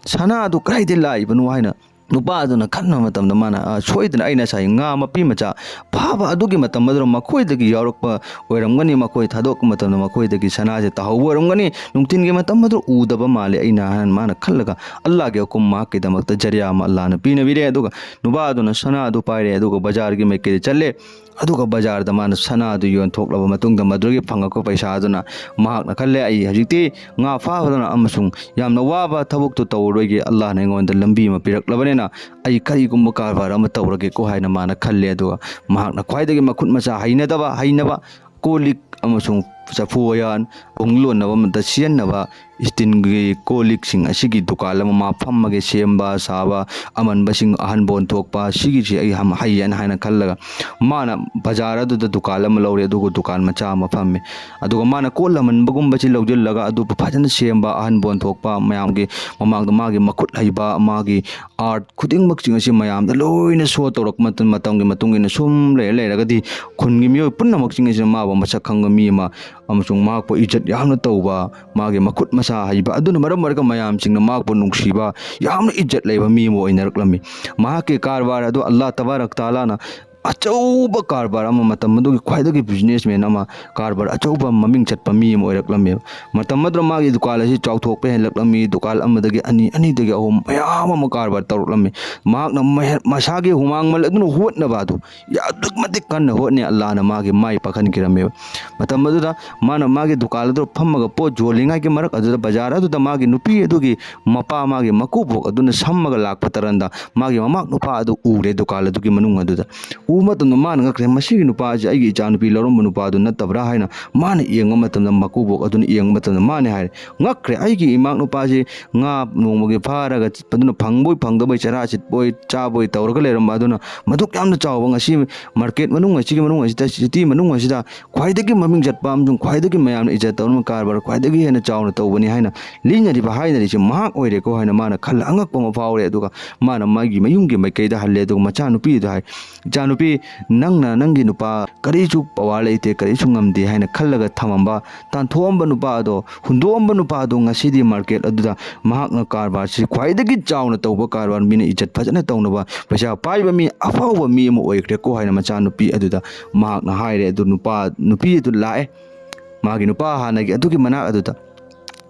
ꯁꯅꯥ ꯑꯗꯨ ꯀꯗꯥꯏꯗꯒꯤ ꯂꯥꯛꯏꯕꯅꯣ ꯍꯥꯏꯅ ꯅꯨꯄꯥ ꯑꯗꯨꯅ ꯈꯟꯕ ꯃꯇꯝꯗ ꯃꯥꯅ, "ꯑ, ꯁꯣꯏꯗꯅ ꯑꯩꯅ ꯉꯁꯥꯏ ꯉꯥ ꯃꯄꯤ ꯃꯆꯥ ꯐꯥꯕ ꯑꯗꯨꯒꯤ ꯃꯇꯝ ꯑꯗꯨꯗ ꯃꯈꯣꯏꯗꯒꯤ ꯌꯥꯎꯔꯛꯄ ꯑꯣꯏꯔꯝꯒꯅꯤ, ꯃꯈꯣꯏ ꯊꯥꯗꯣꯛꯄ ꯃꯇꯝꯗ ꯃꯈꯣꯏꯗꯒꯤ ꯁꯅꯥꯁꯦ ꯇꯥꯍꯧꯕ ꯑꯣꯏꯔꯝꯒꯅꯤ, ꯅꯨꯡꯊꯤꯟꯒꯤ ꯃꯇꯝ ꯑꯗꯨ ꯎꯗꯕ ꯃꯥꯜꯂꯦ ꯑꯩꯅ" ꯍꯥꯏꯅ ꯃꯥꯅ ꯈꯜꯂꯒ ꯑꯜꯂꯥꯒꯤ ꯍꯨꯀꯨꯝ ꯃꯍꯥꯛꯀꯤꯗꯃꯛꯇ ꯖꯔꯤꯌꯥ ꯑꯃ ꯑꯜꯂꯥꯅ ꯄꯤꯅꯕꯤꯔꯦ꯫ ꯑꯗꯨꯒ ꯅꯨꯄꯥ ꯑꯗꯨꯅ ꯁꯅꯥ ꯑꯗꯨ ꯄꯥꯏꯔꯦ꯫ ꯑꯗꯨꯒ ꯕꯖꯥꯔꯒꯤ ꯃꯥꯏꯀꯩꯗ ꯆꯠꯂꯦ꯫ ꯑꯗꯨꯒ ꯕꯖꯥꯔꯗ ꯃꯥꯅ ꯁꯅꯥꯗꯨ ꯌꯣꯟꯊꯣꯛꯂꯕ ꯃꯇꯨꯡꯗ, ꯃꯗꯨꯗꯒꯤ ꯐꯪꯉꯛꯄ ꯄꯩꯁꯥꯗꯨꯅ ꯃꯍꯥꯛꯅ ꯈꯜꯂꯦ, "ꯑꯩ ꯍꯧꯖꯤꯛꯇꯤ ꯉꯥ ꯐꯥꯕꯗꯅ ꯑꯃꯁꯨꯡ ꯌꯥꯝꯅ ꯋꯥꯕ ꯊꯕꯛꯇꯨ ꯇꯧꯔꯔꯣꯏꯒꯦ, ꯑꯜꯂꯥꯍꯅ ꯑꯩꯉꯣꯟꯗ ꯂꯝꯕꯤ ꯑꯃ ꯄꯤꯔꯛꯂꯕꯅꯤꯅ ꯑꯩ ꯀꯔꯤꯒꯨꯝꯕ ꯀꯔꯕꯥꯔ ꯑꯃ ꯇꯧꯔꯒꯦꯀꯣ" ꯍꯥꯏꯅ ꯃꯥꯅ ꯈꯜꯂꯦ꯫ ꯑꯗꯨꯒ ꯃꯍꯥꯛꯅ ꯈ꯭ꯋꯥꯏꯗꯒꯤ ꯃꯈꯨꯠ ꯃꯁꯥ ꯍꯩꯅꯗꯕ, ꯍꯩꯅꯕ ꯀꯣꯜ ꯂꯤꯛ ꯑꯃꯁꯨꯡ ꯆꯐꯨ ꯋꯥꯌꯥꯟ, ꯎꯡ ꯂꯣꯟꯅꯕ ꯑꯃꯗ ꯁꯤꯖꯤꯟꯅꯕ ꯏꯁꯇꯤꯟꯒꯤ ꯀꯣꯜ ꯂꯤꯛꯁꯤꯡ ꯑꯁꯤꯒꯤ ꯗꯨꯀꯥꯟ ꯑꯃ ꯃꯥ ꯐꯝꯃꯒꯦ, ꯁꯦꯝꯕ ꯁꯥꯕ, ꯑꯃꯟꯕꯁꯤꯡ ꯑꯍꯟꯕ ꯑꯣꯟꯊꯣꯛꯄ, ꯁꯤꯒꯤꯁꯤ ꯑꯩ ꯍꯝ-, ꯍꯩꯌꯦꯅ ꯍꯥꯏꯅ ꯈꯜꯂꯒ ꯃꯥꯅ ꯕꯖꯥꯔ ꯑꯗꯨꯗ ꯗꯨꯀꯥꯟ ꯑꯃ ꯂꯧꯔꯦ, ꯑꯗꯨꯒ ꯗꯨꯀꯥꯟ ꯃꯆꯥ ꯑꯃ ꯐꯝꯃꯦ꯫ ꯑꯗꯨꯒ ꯃꯥꯅ ꯀꯣꯜ ꯑꯃꯟꯕꯒꯨꯝꯕꯁꯤ ꯂꯧꯁꯤꯜꯂꯒ ꯑꯗꯨꯕꯨ ꯐꯖꯅ ꯁꯦꯝꯕ, ꯑꯍꯟꯕ ꯑꯣꯟꯊꯣꯛꯄ, ꯃꯌꯥꯝꯒꯤ ꯃꯃꯥꯡꯗ ꯃꯥꯒꯤ ꯃꯈꯨꯠ ꯍꯩꯕ, ꯃꯥꯒꯤ ꯑꯥꯔꯠ ꯈꯨꯗꯤꯡꯃꯛꯁꯤꯡ ꯑꯁꯤ ꯃꯌꯥꯝꯗ ꯂꯣꯏꯅ ꯁꯣ ꯇꯧꯔꯛꯄ ꯃꯇꯝ, ꯃꯇꯝꯒꯤ ꯃꯇꯨꯡ ꯏꯟꯅ ꯁꯨꯝ ꯂꯩꯔ ꯂꯩꯔꯒꯗꯤ ꯈꯨꯟꯒꯤ ꯃꯤꯑꯣꯏ ꯄꯨꯝꯅꯃꯛꯁꯤꯡ ꯑꯁꯤꯅ ꯃꯥꯕꯨ ꯃꯁꯛ ꯈꯪꯕ ꯃꯤ ꯑꯃ ꯑꯃꯁꯨꯡ ꯃꯍꯥꯛꯄꯨ ꯏꯖꯠ ꯌꯥꯝꯅ ꯇꯧꯕ, ꯃꯥꯒꯤ ꯃꯈꯨꯠ ꯃꯁꯥ ꯍꯩꯕ ꯑꯗꯨꯅ ꯃꯔꯝ ꯑꯣꯏꯔꯒ ꯃꯌꯥꯝꯁꯤꯡꯅ ꯃꯍꯥꯛꯄꯨ ꯅꯨꯡꯁꯤꯕ, ꯌꯥꯝꯅ ꯏꯖꯠ ꯂꯩꯕ ꯃꯤ ꯑꯃ ꯑꯣꯏꯅꯔꯛꯂꯝꯃꯤ꯫ ꯃꯍꯥꯛꯀꯤ ꯀꯔꯕꯥꯔ ꯑꯗꯨ ꯑꯜꯂꯥꯍ ꯇꯕꯥꯔꯛ ꯇꯥꯂꯥꯅ ꯑꯆꯧꯕ ꯀꯔꯕꯥꯔ ꯑꯃ, ꯃꯇꯝ ꯑꯗꯨꯒꯤ ꯈ꯭ꯋꯥꯏꯗꯒꯤ ꯕꯤꯖꯤꯅꯦꯁꯃꯦꯟ ꯑꯃ, ꯀꯔꯕꯥꯔ ꯑꯆꯧꯕ ꯃꯃꯤꯡ ꯆꯠꯄ ꯃꯤ ꯑꯃ ꯑꯣꯏꯔꯛꯂꯝꯃꯦꯕ꯫ ꯃꯇꯝ ꯑꯗꯨꯗ ꯃꯥꯒꯤ ꯗꯨꯀꯥꯟ ꯑꯁꯤ ꯆꯥꯎꯊꯣꯛꯄ ꯍꯦꯜꯂꯛꯂꯝꯃꯤ, ꯗꯨꯀꯥꯟ ꯑꯃꯗꯒꯤ ꯑꯅꯤ, ꯑꯅꯤꯗꯒꯤ ꯑꯍꯨꯝ, ꯃꯌꯥꯝ ꯑꯃ ꯀꯔꯕꯥꯔ ꯇꯧꯔꯛꯂꯝꯃꯤ꯫ ꯃꯍꯥꯛꯅ ꯃꯍꯦ-, ꯃꯁꯥꯒꯤ ꯍꯨꯃꯥꯡꯃꯜ ꯑꯗꯨꯅ ꯍꯣꯠꯅꯕ ꯑꯗꯨ ꯑꯗꯨꯛꯀꯤ ꯃꯇꯤꯛ ꯀꯟꯅ ꯍꯣꯠꯅꯩ, ꯑꯜꯂꯥꯍꯅ ꯃꯥꯒꯤ ꯃꯥꯏ ꯄꯥꯛꯍꯟꯈꯤꯔꯝꯃꯦꯕ꯫ ꯃꯇꯝ ꯑꯗꯨꯗ ꯃꯥꯅ ꯃꯥꯒꯤ ꯗꯨꯀꯥꯟ ꯑꯗꯨꯗ ꯐꯝꯃꯒ ꯄꯣꯠ ꯌꯣꯜꯂꯤꯉꯩꯒꯤ ꯃꯔꯛ ꯑꯗꯨꯗ ꯕꯖꯥꯔ ꯑꯗꯨꯗ ꯃꯥꯒꯤ ꯅꯨꯄꯤ ꯑꯗꯨꯒꯤ ꯃꯄꯥ, ꯃꯥꯒꯤ ꯃꯀꯨꯕꯣꯛ ꯑꯗꯨꯅ ꯁꯝꯃꯒ ꯂꯥꯛꯄ ꯇꯔꯟꯗ ꯃꯥꯒꯤ ꯃꯃꯥ ꯅꯨꯄꯥ ꯑꯗꯨ ꯎꯔꯦ ꯗꯨꯀꯥꯟ ꯑꯗꯨꯒꯤ ꯃꯅꯨꯡ ꯑꯗꯨꯗ꯫ ꯎꯕ ꯃꯇꯝꯗ ꯃꯥꯅ ꯉꯛꯈ꯭ꯔꯦ, "ꯃꯁꯤꯒꯤ ꯅꯨꯄꯥ ꯑꯁꯤ ꯑꯩꯒꯤ ꯏꯆꯥ ꯅꯨꯄꯤ ꯂꯧꯔꯝꯕ ꯅꯨꯄꯥꯗꯨ ꯅꯠꯇꯕ꯭ꯔꯥ?" ꯍꯥꯏꯅ ꯃꯥꯅ ꯌꯦꯡꯕ ꯃꯇꯝꯗ, ꯃꯀꯨꯕꯣꯛ ꯑꯗꯨꯅ ꯌꯦꯡꯕ ꯃꯇꯝꯗ ꯃꯥꯅ ꯍꯥꯏꯔꯦ, ꯉꯛꯈ꯭ꯔꯦ, "ꯑꯩꯒꯤ ꯏꯃꯥ ꯅꯨꯄꯥꯁꯤ ꯉꯥ ꯅꯣꯡꯃꯒꯤ ꯐꯥꯔꯒ ꯆꯠꯄꯗꯨꯅ ꯐꯪꯕꯣꯏ ꯐꯪꯗꯕꯣꯏ, ꯆꯔꯥ ꯆꯤꯠꯄꯣꯏ ꯆꯥꯕꯣꯏ ꯇꯧꯔꯒ ꯂꯩꯔꯝꯕ ꯑꯗꯨꯅ ꯃꯗꯨꯛ ꯌꯥꯝꯅ ꯆꯥꯎꯕ ꯉꯁꯤ ꯃꯥꯔꯀꯦꯠ ꯃꯅꯨꯡ ꯑꯁꯤꯒꯤ ꯃꯅꯨꯡ ꯑꯁꯤꯗ, ꯁꯤꯇꯤ ꯃꯅꯨꯡ ꯑꯁꯤꯗ ꯈ꯭ꯋꯥꯏꯗꯒꯤ ꯃꯃꯤꯡ ꯆꯠꯄ ꯑꯃꯁꯨꯡ ꯈ꯭ꯋꯥꯏꯗꯒꯤ ꯃꯌꯥꯝꯅ ꯏꯖꯠ ꯇꯧꯔꯝꯕ ꯀꯔꯕꯥꯔ ꯈ꯭ꯋꯥꯏꯗꯒꯤ ꯍꯦꯟꯅ ꯆꯥꯎꯅ ꯇꯧꯕꯅꯤ" ꯍꯥꯏꯅ ꯂꯤꯅꯔꯤꯕ ꯍꯥꯏꯅꯔꯤꯁꯦ ꯃꯍꯥꯛ ꯑꯣꯏꯔꯦꯀꯣ ꯍꯥꯏꯅ ꯃꯥꯅ ꯈꯜꯂ ꯑꯉꯛꯄ ꯑꯃ ꯐꯥꯎꯔꯦ꯫ ꯑꯗꯨꯒ ꯃꯥꯅ ꯃꯥꯒꯤ ꯃꯌꯨꯝꯒꯤ ꯃꯥꯏꯀꯩꯗ ꯍꯜꯂꯦ꯫ ꯑꯗꯨꯒ ꯃꯆꯥꯅꯨꯄꯤꯗꯨꯗ ꯍꯥꯏ, "ꯏꯆꯥꯅꯨꯄꯤ, ꯅꯪꯅ ꯅꯪꯒꯤ ꯅꯨꯄꯥ ꯀꯔꯤꯁꯨ ꯄꯋꯥꯔ ꯂꯩꯇꯦ, ꯀꯔꯤꯁꯨ ꯉꯝꯗꯦ ꯍꯥꯏꯅ ꯈꯜꯂꯒ ꯊꯝꯃꯝꯕ, ꯇꯥꯟꯊꯣꯛꯑꯝꯕ ꯅꯨꯄꯥ ꯑꯗꯣ, ꯍꯨꯟꯗꯣꯛꯑꯝꯕ ꯅꯨꯄꯥ ꯑꯗꯣ ꯉꯁꯤꯗꯤ ꯃꯥꯔꯀꯦꯠ ꯑꯗꯨꯗ ꯃꯍꯥꯛꯅ ꯀꯔꯕꯥꯔꯁꯤ ꯈ꯭ꯋꯥꯏꯗꯒꯤ ꯆꯥꯎꯅ ꯇꯧꯕ ꯀꯔꯕꯥꯔ, ꯃꯤꯅ ꯏꯖꯠ ꯐꯖꯅ ꯇꯧꯅꯕ ꯄꯩꯁꯥ ꯄꯥꯏꯕ ꯃꯤ, ꯑꯐꯥꯎꯕ ꯃꯤ ꯑꯃ ꯑꯣꯏꯈ꯭ꯔꯦꯀꯣ" ꯍꯥꯏꯅ ꯃꯆꯥꯅꯨꯄꯤ ꯑꯗꯨꯗ ꯃꯍꯥꯛꯅ ꯍꯥꯏꯔꯦ꯫ ꯑꯗꯨ ꯅꯨꯄꯥ, ꯅꯨꯄꯤ ꯑꯗꯨ ꯂꯥꯛꯑꯦ꯫ ꯃꯥꯒꯤ ꯅꯨꯄꯥ ꯍꯥꯟꯅꯒꯤ ꯑꯗꯨꯒꯤ ꯃꯅꯥꯛ ꯑꯗꯨꯗ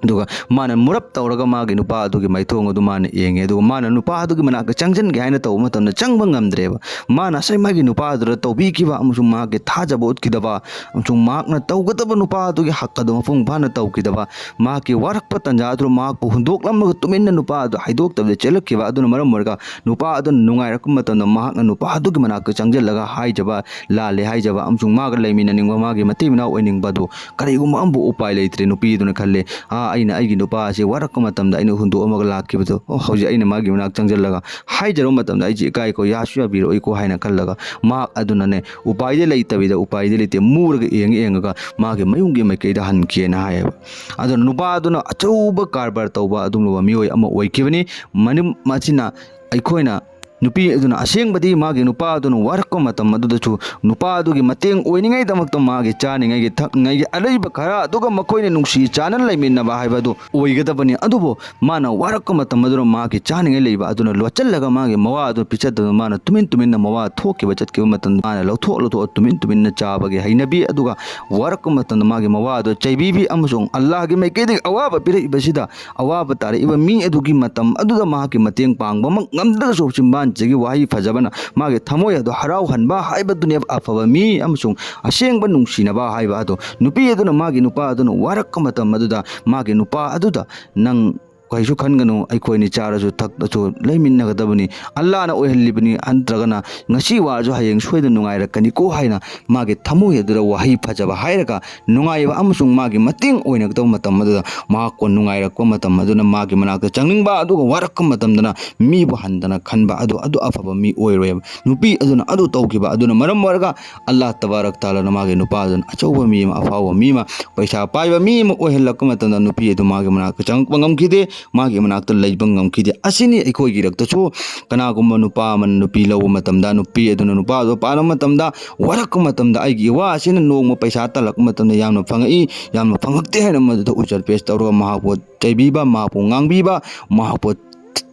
ꯑꯗꯨꯒ ꯃꯥꯅ ꯃꯨꯔꯞ ꯇꯧꯔꯒ ꯃꯥꯒꯤ ꯅꯨꯄꯥ ꯑꯗꯨꯒꯤ ꯃꯥꯏꯊꯣꯡ ꯑꯗꯨ ꯃꯥꯅ ꯌꯦꯡꯉꯦ꯫ ꯑꯗꯨꯒ ꯃꯥꯅ ꯅꯨꯄꯥ ꯑꯗꯨꯒꯤ ꯃꯅꯥꯛꯇ ꯆꯪꯁꯤꯟꯒꯦ ꯍꯥꯏꯅ ꯇꯧꯕ ꯃꯇꯝꯗ ꯆꯪꯕ ꯉꯝꯗ꯭ꯔꯦꯕ꯫ ꯃꯥꯅ ꯉꯁꯥꯏ ꯃꯥꯒꯤ ꯅꯨꯄꯥ ꯑꯗꯨꯗ ꯇꯧꯕꯤꯈꯤꯕ ꯑꯃꯁꯨꯡ ꯃꯍꯥꯛꯀꯤ ꯊꯥꯖꯕ ꯎꯠꯈꯤꯗꯕ ꯑꯃꯁꯨꯡ ꯃꯍꯥꯛꯅ ꯇꯧꯒꯗꯕ ꯅꯨꯄꯥ ꯑꯗꯨꯒꯤ ꯍꯛ ꯑꯗꯨ ꯃꯄꯨꯡ ꯐꯥꯅ ꯇꯧꯈꯤꯗꯕ, ꯃꯍꯥꯛꯀꯤ ꯋꯥꯔꯛꯄ ꯇꯥꯟꯖꯥ ꯑꯗꯨ ꯃꯍꯥꯛꯄꯨ ꯍꯨꯟꯗꯣꯛꯂꯝꯃꯒ ꯇꯨꯃꯤꯟꯅ ꯅꯨꯄꯥ ꯑꯗꯨ ꯍꯥꯏꯗꯣꯛꯇꯕꯤꯗ ꯆꯦꯜꯂꯛꯈꯤꯕ ꯑꯗꯨꯅ ꯃꯔꯝ ꯑꯣꯏꯔꯒ ꯅꯨꯄꯥ ꯑꯗꯨꯅ ꯅꯨꯡꯉꯥꯏꯔꯛꯄ ꯃꯇꯝꯗ ꯃꯍꯥꯛꯅ ꯅꯨꯄꯥ ꯑꯗꯨꯒꯤ ꯃꯅꯥꯛꯇ ꯆꯪꯁꯤꯜꯂꯒ ꯍꯥꯏꯖꯕ, ꯂꯥꯜꯂꯦ ꯍꯥꯏꯖꯕ ꯑꯃꯁꯨꯡ ꯃꯥꯒ ꯂꯩꯃꯤꯟꯅꯅꯤꯡꯕ, ꯃꯥꯒꯤ ꯃꯇꯩ ꯃꯅꯥꯎ ꯑꯣꯏꯅꯤꯡꯕ ꯑꯗꯨ ꯀꯔꯤꯒꯨꯝꯕ ꯑꯃꯕꯨ ꯎꯄꯥꯏ ꯂꯩꯇ꯭ꯔꯦ꯫ ꯅꯨꯄꯤꯗꯨꯅ ꯈꯜꯂꯦ, "ꯑꯥ, ꯑꯩꯅ ꯑꯩꯒꯤ ꯅꯨꯄꯥ ꯑꯁꯤ ꯋꯥꯔꯛꯄ ꯃꯇꯝꯗ ꯑꯩꯅ ꯍꯨꯟꯗꯣꯛꯑꯝꯃꯒ ꯂꯥꯛꯈꯤꯕꯗꯣ, ꯑꯣ, ꯍꯧꯖꯤꯛ ꯑꯩꯅ ꯃꯥꯒꯤ ꯃꯅꯥꯛ ꯆꯪꯁꯤꯜꯂꯒ ꯍꯥꯏꯖꯔꯨꯕ ꯃꯇꯝꯗ ꯑꯩꯁꯦ ꯏꯀꯥꯏꯀꯣ, ꯌꯥꯁꯨ ꯌꯥꯕꯤꯔꯛꯑꯣꯏꯀꯣ" ꯍꯥꯏꯅ ꯈꯜꯂꯒ ꯃꯍꯥꯛ ꯑꯗꯨꯅꯅꯦ ꯎꯄꯥꯏꯗꯤ ꯂꯩꯇꯕꯤꯗ, ꯎꯄꯥꯏꯗꯤ ꯂꯩꯇꯦ, ꯃꯨꯔꯒ ꯌꯦꯡꯉ ꯌꯦꯡꯉꯒ ꯃꯥꯒꯤ ꯃꯌꯨꯝꯒꯤ ꯃꯥꯏꯀꯩꯗ ꯍꯟꯈꯤꯑꯅ ꯍꯥꯏꯌꯦꯕ꯫ ꯑꯗꯨꯅ ꯅꯨꯄꯥ ꯑꯗꯨꯅ ꯑꯆꯧꯕ ꯀꯔꯕꯥꯔ ꯇꯧꯕ ꯑꯗꯨꯒꯨꯝꯂꯕ ꯃꯤꯑꯣꯏ ꯑꯃ ꯑꯣꯏꯈꯤꯕꯅꯤ꯫ ꯃꯅꯤꯝ-, ꯃꯁꯤꯅ ꯑꯩꯈꯣꯏꯅ ꯅꯨꯄꯤ ꯑꯗꯨꯅ ꯑꯁꯦꯡꯕꯗꯤ ꯃꯥꯒꯤ ꯅꯨꯄꯥ ꯑꯗꯨꯅ ꯋꯥꯔꯛꯄ ꯃꯇꯝ ꯑꯗꯨꯗꯁꯨ ꯅꯨꯄꯥ ꯑꯗꯨꯒꯤ ꯃꯇꯦꯡ ꯑꯣꯏꯅꯤꯡꯉꯥꯏꯗꯃꯛꯇ ꯃꯥꯒꯤ ꯆꯥꯅꯤꯡꯉꯥꯏꯒꯤ ꯊꯛꯅꯤꯡꯉꯥꯏꯒꯤ ꯑꯔꯩꯕ ꯈꯔ ꯑꯗꯨꯒ ꯃꯈꯣꯏꯅ ꯅꯨꯡꯁꯤ ꯆꯥꯟꯅꯅ ꯂꯩꯃꯤꯟꯅꯕ ꯍꯥꯏꯕ ꯑꯗꯨ ꯑꯣꯏꯒꯗꯕꯅꯤ꯫ ꯑꯗꯨꯕꯨ ꯃꯥꯅ ꯋꯥꯔꯛꯄ ꯃꯇꯝ ꯑꯗꯨꯗ ꯃꯥꯒꯤ ꯆꯥꯅꯤꯡꯉꯥꯏ ꯂꯩꯕ ꯑꯗꯨꯅ ꯂꯣꯠꯁꯤꯜꯂꯒ ꯃꯥꯒꯤ ꯃꯋꯥ ꯑꯗꯨ ꯄꯤꯖꯗꯕ ꯃꯥꯅ ꯇꯨꯃꯤꯟ ꯇꯨꯃꯤꯟꯅ ꯃꯋꯥ ꯊꯣꯛꯈꯤꯕ ꯆꯠꯈꯤꯕ ꯃꯇꯝꯗ ꯃꯥꯅ ꯂꯧꯊꯣꯛ ꯂꯧꯊꯣꯛꯑ ꯇꯨꯃꯤꯟ ꯇꯨꯃꯤꯟꯅ ꯆꯥꯕꯒꯤ ꯍꯩꯅꯕꯤ, ꯑꯗꯨꯒ ꯋꯥꯔꯛꯄ ꯃꯇꯝꯗ ꯃꯥꯒꯤ ꯃꯋꯥ ꯑꯗꯨ ꯆꯩꯕꯤꯕꯤ ꯑꯃꯁꯨꯡ ꯑꯜꯂꯥꯍꯒꯤ ꯃꯥꯏꯀꯩꯗꯒꯤ ꯑꯋꯥꯕ ꯄꯤꯔꯛꯏꯕꯁꯤꯗ ꯑꯋꯥꯕ ꯇꯥꯔꯛꯏꯕ ꯃꯤ ꯑꯗꯨꯒꯤ ꯃꯇꯝ ꯑꯗꯨꯗ ꯃꯍꯥꯛꯀꯤ ꯃꯇꯦꯡ ꯄꯥꯡꯕꯃꯛ ꯉꯝꯗ꯭ꯔꯒꯁꯨ ꯆꯤꯝꯕꯥꯟꯁꯤꯒꯤ ꯋꯥꯍꯩ ꯐꯖꯕꯅ ꯃꯥꯒꯤ ꯊꯃꯣꯏ ꯑꯗꯨ ꯍꯔꯥꯎꯍꯟꯕ ꯍꯥꯏꯕꯗꯨꯅꯦꯕ ꯑꯐꯕ ꯃꯤ ꯑꯃꯁꯨꯡ ꯑꯁꯦꯡꯕ ꯅꯨꯡꯁꯤꯅꯕ ꯍꯥꯏꯕ ꯑꯗꯨ꯫ ꯅꯨꯄꯤ ꯑꯗꯨꯅ ꯃꯥꯒꯤ ꯅꯨꯄꯥ ꯑꯗꯨꯅ ꯋꯥꯔꯛꯄ ꯃꯇꯝ ꯑꯗꯨꯗ ꯃꯥꯒꯤ ꯅꯨꯄꯥ ꯑꯗꯨꯗ, "ꯅꯪ ꯀꯩꯁꯨ ꯈꯟꯒꯅꯨ, ꯑꯩꯈꯣꯏꯅꯤ ꯆꯥꯔꯁꯨ ꯊꯛꯂꯁꯨ ꯂꯩꯃꯤꯟꯅꯒꯗꯕꯅꯤ, ꯑꯜꯂꯥꯅ ꯑꯣꯏꯍꯜꯂꯤꯕꯅꯤ, ꯅꯠꯇ꯭ꯔꯒꯅ ꯉꯁꯤ ꯋꯥꯔꯁꯨ ꯍꯌꯦꯡ ꯁꯣꯏꯗꯅ ꯅꯨꯡꯉꯥꯏꯔꯛꯀꯅꯤꯀꯣ" ꯍꯥꯏꯅ ꯃꯥꯒꯤ ꯊꯃꯣꯏ ꯑꯗꯨꯗ ꯋꯥꯍꯩ ꯐꯖꯕ ꯍꯥꯏꯔꯒ ꯅꯨꯡꯉꯥꯏꯕ ꯑꯃꯁꯨꯡ ꯃꯥꯒꯤ ꯃꯇꯦꯡ ꯑꯣꯏꯅꯒꯗꯕ ꯃꯇꯝ ꯑꯗꯨꯗ ꯃꯍꯥꯛꯄꯨ ꯅꯨꯡꯉꯥꯏꯔꯛꯄ ꯃꯇꯝ ꯑꯗꯨꯅ ꯃꯥꯒꯤ ꯃꯅꯥꯛꯇ ꯆꯪꯅꯤꯡꯕ, ꯑꯗꯨꯒ ꯋꯥꯔꯛꯄ ꯃꯇꯝꯗꯅ ꯃꯤꯕꯨ ꯍꯟꯊꯅ ꯈꯟꯕ ꯑꯗꯨ, ꯑꯗꯨ ꯑꯐꯕ ꯃꯤ ꯑꯣꯏꯔꯣꯏꯕ꯫ ꯅꯨꯄꯤ ꯑꯗꯨꯅ ꯑꯗꯨ ꯇꯧꯈꯤꯕ ꯑꯗꯨꯅ ꯃꯔꯝ ꯑꯣꯏꯔꯒ ꯑꯜꯂꯥꯍ ꯇꯕꯥꯔꯛ ꯇꯥꯂꯥꯅ ꯃꯥꯒꯤ ꯅꯨꯄꯥ ꯑꯗꯨꯅ ꯑꯆꯧꯕ ꯃꯤ ꯑꯃ, ꯑꯐꯥꯎꯕ ꯃꯤ ꯑꯃ, ꯄꯩꯁꯥ ꯄꯥꯏꯕ ꯃꯤ ꯑꯃ ꯑꯣꯏꯍꯜꯂꯛꯄ ꯃꯇꯝꯗ ꯅꯨꯄꯤ ꯑꯗꯨ ꯃꯥꯒꯤ ꯃꯅꯥꯛꯇ ꯆꯪꯉꯛꯄ ꯉꯝꯈꯤꯗꯦ, ꯃꯥꯒꯤ ꯃꯅꯥꯛꯇ ꯂꯩꯕ ꯉꯝꯈꯤꯗꯦ꯫ ꯑꯁꯤꯅꯤ ꯑꯩꯈꯣꯏꯒꯤ ꯏꯔꯛꯇꯁꯨ ꯀꯅꯥꯒꯨꯝꯕ ꯅꯨꯄꯥ ꯑꯃꯅ ꯅꯨꯄꯤ ꯂꯧꯕ ꯃꯇꯝꯗ, ꯅꯨꯄꯤ ꯑꯗꯨꯅ ꯅꯨꯄꯥ ꯑꯗꯨ ꯄꯥꯟꯕ ꯃꯇꯝꯗ, ꯋꯥꯔꯛꯄ ꯃꯇꯝꯗ ꯑꯩꯒꯤ ꯏꯋꯥ ꯑꯁꯤꯅ ꯅꯣꯡꯃ ꯄꯩꯁꯥ ꯇꯥꯜꯂꯛꯄ ꯃꯇꯝꯗ ꯌꯥꯝꯅ ꯐꯪꯉꯛꯏ, ꯌꯥꯝꯅ ꯐꯪꯉꯛꯇꯦ ꯍꯥꯏꯅ ꯃꯗꯨꯗ ꯎꯖꯔ ꯄꯦꯁ ꯇꯧꯔꯒ ꯃꯍꯥꯛꯄꯨ ꯆꯩꯕꯤꯕ, ꯃꯍꯥꯛꯄꯨ ꯉꯥꯡꯕꯤꯕ, ꯃꯍꯥꯛꯄꯨ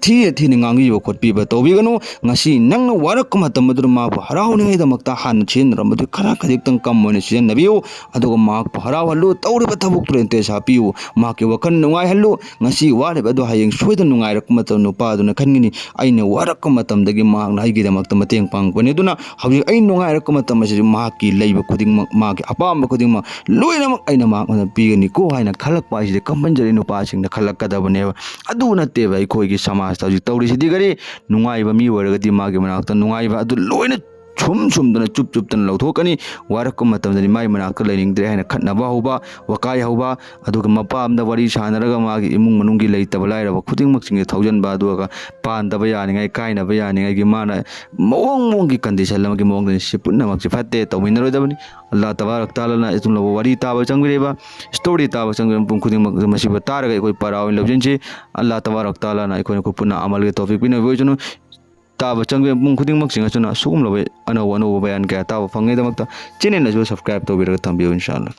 ꯊꯤꯅ ꯊꯤꯅ ꯉꯥꯡꯕꯤꯕ ꯈꯣꯠꯄꯤꯕ ꯇꯧꯕꯤꯒꯅꯨ꯫ ꯉꯁꯤ ꯅꯪꯅ ꯋꯥꯔꯛꯄ ꯃꯇꯝ ꯑꯗꯨꯗ ꯃꯍꯥꯛꯄꯨ ꯍꯔꯥꯎꯅꯤꯡꯉꯥꯏꯗꯃꯛꯇ ꯍꯥꯟꯅ ꯁꯤꯖꯤꯟꯅꯔꯝꯕꯗꯨ ꯈꯔ ꯈꯖꯤꯛꯇꯪ ꯀꯝ ꯑꯣꯏꯅ ꯁꯤꯖꯤꯟꯅꯕꯤꯌꯨ꯫ ꯑꯗꯨꯒ ꯃꯍꯥꯛꯄꯨ ꯍꯔꯥꯎꯍꯜꯂꯨ꯫ ꯇꯧꯔꯤꯕ ꯊꯕꯛꯇꯨꯗ interest ꯍꯥꯞꯄꯤꯌꯨ꯫ ꯃꯍꯥꯛꯀꯤ ꯋꯥꯈꯜ ꯅꯨꯡꯉꯥꯏꯍꯜꯂꯨ꯫ ꯉꯁꯤ ꯋꯥꯔꯤꯕ ꯑꯗꯨ ꯍꯌꯦꯡ ꯁꯣꯏꯗꯅ ꯅꯨꯡꯉꯥꯏꯔꯛꯄ ꯃꯇꯝꯗ ꯅꯨꯄꯥꯗꯨꯅ ꯈꯟꯒꯅꯤ, "ꯑꯩꯅ ꯋꯥꯔꯛꯄ ꯃꯇꯝꯗꯒꯤ ꯃꯍꯥꯛꯅ ꯑꯩꯒꯤꯗꯃꯛꯇ ꯃꯇꯦꯡ ꯄꯥꯡꯉꯛꯄꯅꯤ꯫ ꯑꯗꯨꯅ ꯍꯧꯖꯤꯛ ꯑꯩ ꯅꯨꯡꯉꯥꯏꯔꯛꯄ ꯃꯇꯝ ꯑꯁꯤꯗ ꯃꯍꯥꯛꯀꯤ ꯂꯩꯕ ꯈꯨꯗꯤꯡꯃꯛ, ꯃꯍꯥꯛꯀꯤ ꯑꯄꯥꯝꯕ ꯈꯨꯗꯤꯡꯃꯛ ꯂꯣꯏꯅꯃꯛ ꯑꯩꯅ ꯃꯍꯥꯛꯉꯣꯟꯗ ꯄꯤꯒꯅꯤꯀꯣ" ꯍꯥꯏꯅ ꯈꯜꯂꯛꯄ ꯍꯥꯏꯁꯤꯗꯤ compulsory ꯅꯨꯄꯥꯁꯤꯡꯅ ꯈꯜꯂꯛꯀꯗꯕꯅꯦꯕ꯫ ꯑꯗꯨ ꯅꯠꯇꯦꯕ ꯑꯩꯈꯣꯏꯒꯤ ꯁꯃꯥꯖꯇ ꯍꯧꯖꯤꯛ ꯇꯧꯔꯤꯁꯤꯗꯤ꯫ ꯀꯔꯤ, ꯅꯨꯡꯉꯥꯏꯕ ꯃꯤ ꯑꯣꯏꯔꯒꯗꯤ ꯃꯥꯒꯤ ꯃꯅꯥꯛꯇ ꯅꯨꯡꯉꯥꯏꯕ ꯑꯗꯨ ꯂꯣꯏꯅ ꯁꯨꯝ ꯁꯨꯝꯗꯅ, ꯆꯨꯞ ꯆꯨꯞꯇꯅ ꯂꯧꯊꯣꯛꯀꯅꯤ꯫ ꯋꯥꯔꯛꯄ ꯃꯇꯝꯗꯗꯤ ꯃꯥꯒꯤ ꯃꯅꯥꯛꯇ ꯂꯩꯅꯤꯡꯗ꯭ꯔꯦ ꯍꯥꯏꯅ ꯈꯠꯅꯕ ꯍꯧꯕ, ꯋꯥꯀꯥꯏ ꯍꯧꯕ, ꯑꯗꯨꯒ ꯃꯄꯥꯝꯗ ꯋꯥꯔꯤ ꯁꯥꯟꯅꯔꯒ ꯃꯥꯒꯤ ꯏꯃꯨꯡ ꯃꯅꯨꯡꯒꯤ ꯂꯩꯇꯕ ꯂꯥꯏꯔꯕ ꯈꯨꯗꯤꯡꯃꯛꯁꯤꯡꯁꯦ ꯊꯧꯖꯟꯕ, ꯑꯗꯨꯒ ꯄꯥꯟꯗꯕ ꯌꯥꯅꯤꯡꯉꯥꯏ, ꯀꯥꯏꯅꯕ ꯌꯥꯅꯤꯡꯉꯥꯏꯒꯤ ꯃꯥꯅ ꯃꯑꯣꯡ ꯃꯑꯣꯡꯒꯤ condition ꯑꯃꯒꯤ ꯃꯑꯣꯡꯗꯅꯤ꯫ ꯁꯤ ꯄꯨꯝꯅꯃꯛꯁꯦ ꯐꯠꯇꯦ, ꯇꯧꯃꯤꯟꯅꯔꯣꯏꯗꯕꯅꯤ꯫ ꯑꯜꯂꯥꯍ ꯇꯕꯥꯔꯛ ꯇꯥꯂꯥꯅ ꯑꯆꯨꯝꯂꯕ ꯋꯥꯔꯤ ꯇꯥꯕ ꯆꯪꯕꯤꯔꯤꯕ, story ꯇꯥꯕ ꯆꯪꯕꯤꯔꯤꯕ ꯃꯤꯄꯨꯝ ꯈꯨꯗꯤꯡꯃꯛ ꯃꯁꯤꯕꯨ ꯇꯥꯔꯒ ꯑꯩꯈꯣꯏ ꯄꯔꯥ ꯑꯣꯏꯅ ꯂꯧꯁꯤꯟꯁꯤ꯫ ꯑꯜꯂꯥꯍ ꯇꯕꯥꯔꯛ ꯇꯥꯂꯥꯅ ꯑꯩꯈꯣꯏꯅ ꯈꯨꯄꯨꯟꯅ ꯑꯃꯜꯒꯤ ꯇꯧꯐꯤꯛ ꯄꯤꯅꯕ ꯑꯣꯏꯁꯅꯨ꯫ ꯇꯥꯕ ꯆꯪꯕꯤꯔꯤꯕ ꯃꯤꯄꯨꯝ ꯈꯨꯗꯤꯡꯃꯛꯁꯤꯡ ꯑꯁꯤꯅ ꯁꯤꯒꯨꯝꯂꯕ ꯑꯅꯧ ꯑꯅꯧꯕ ꯕꯌꯥꯟ ꯀꯌꯥ ꯇꯥꯕ ꯐꯪꯉꯤꯗꯃꯛꯇ channel ꯑꯁꯤꯕꯨ subscribe ꯇꯧꯕꯤꯔꯒ ꯊꯝꯕꯤꯌꯨ, ꯏꯟꯁꯥ ꯑꯜꯂꯥꯍ꯫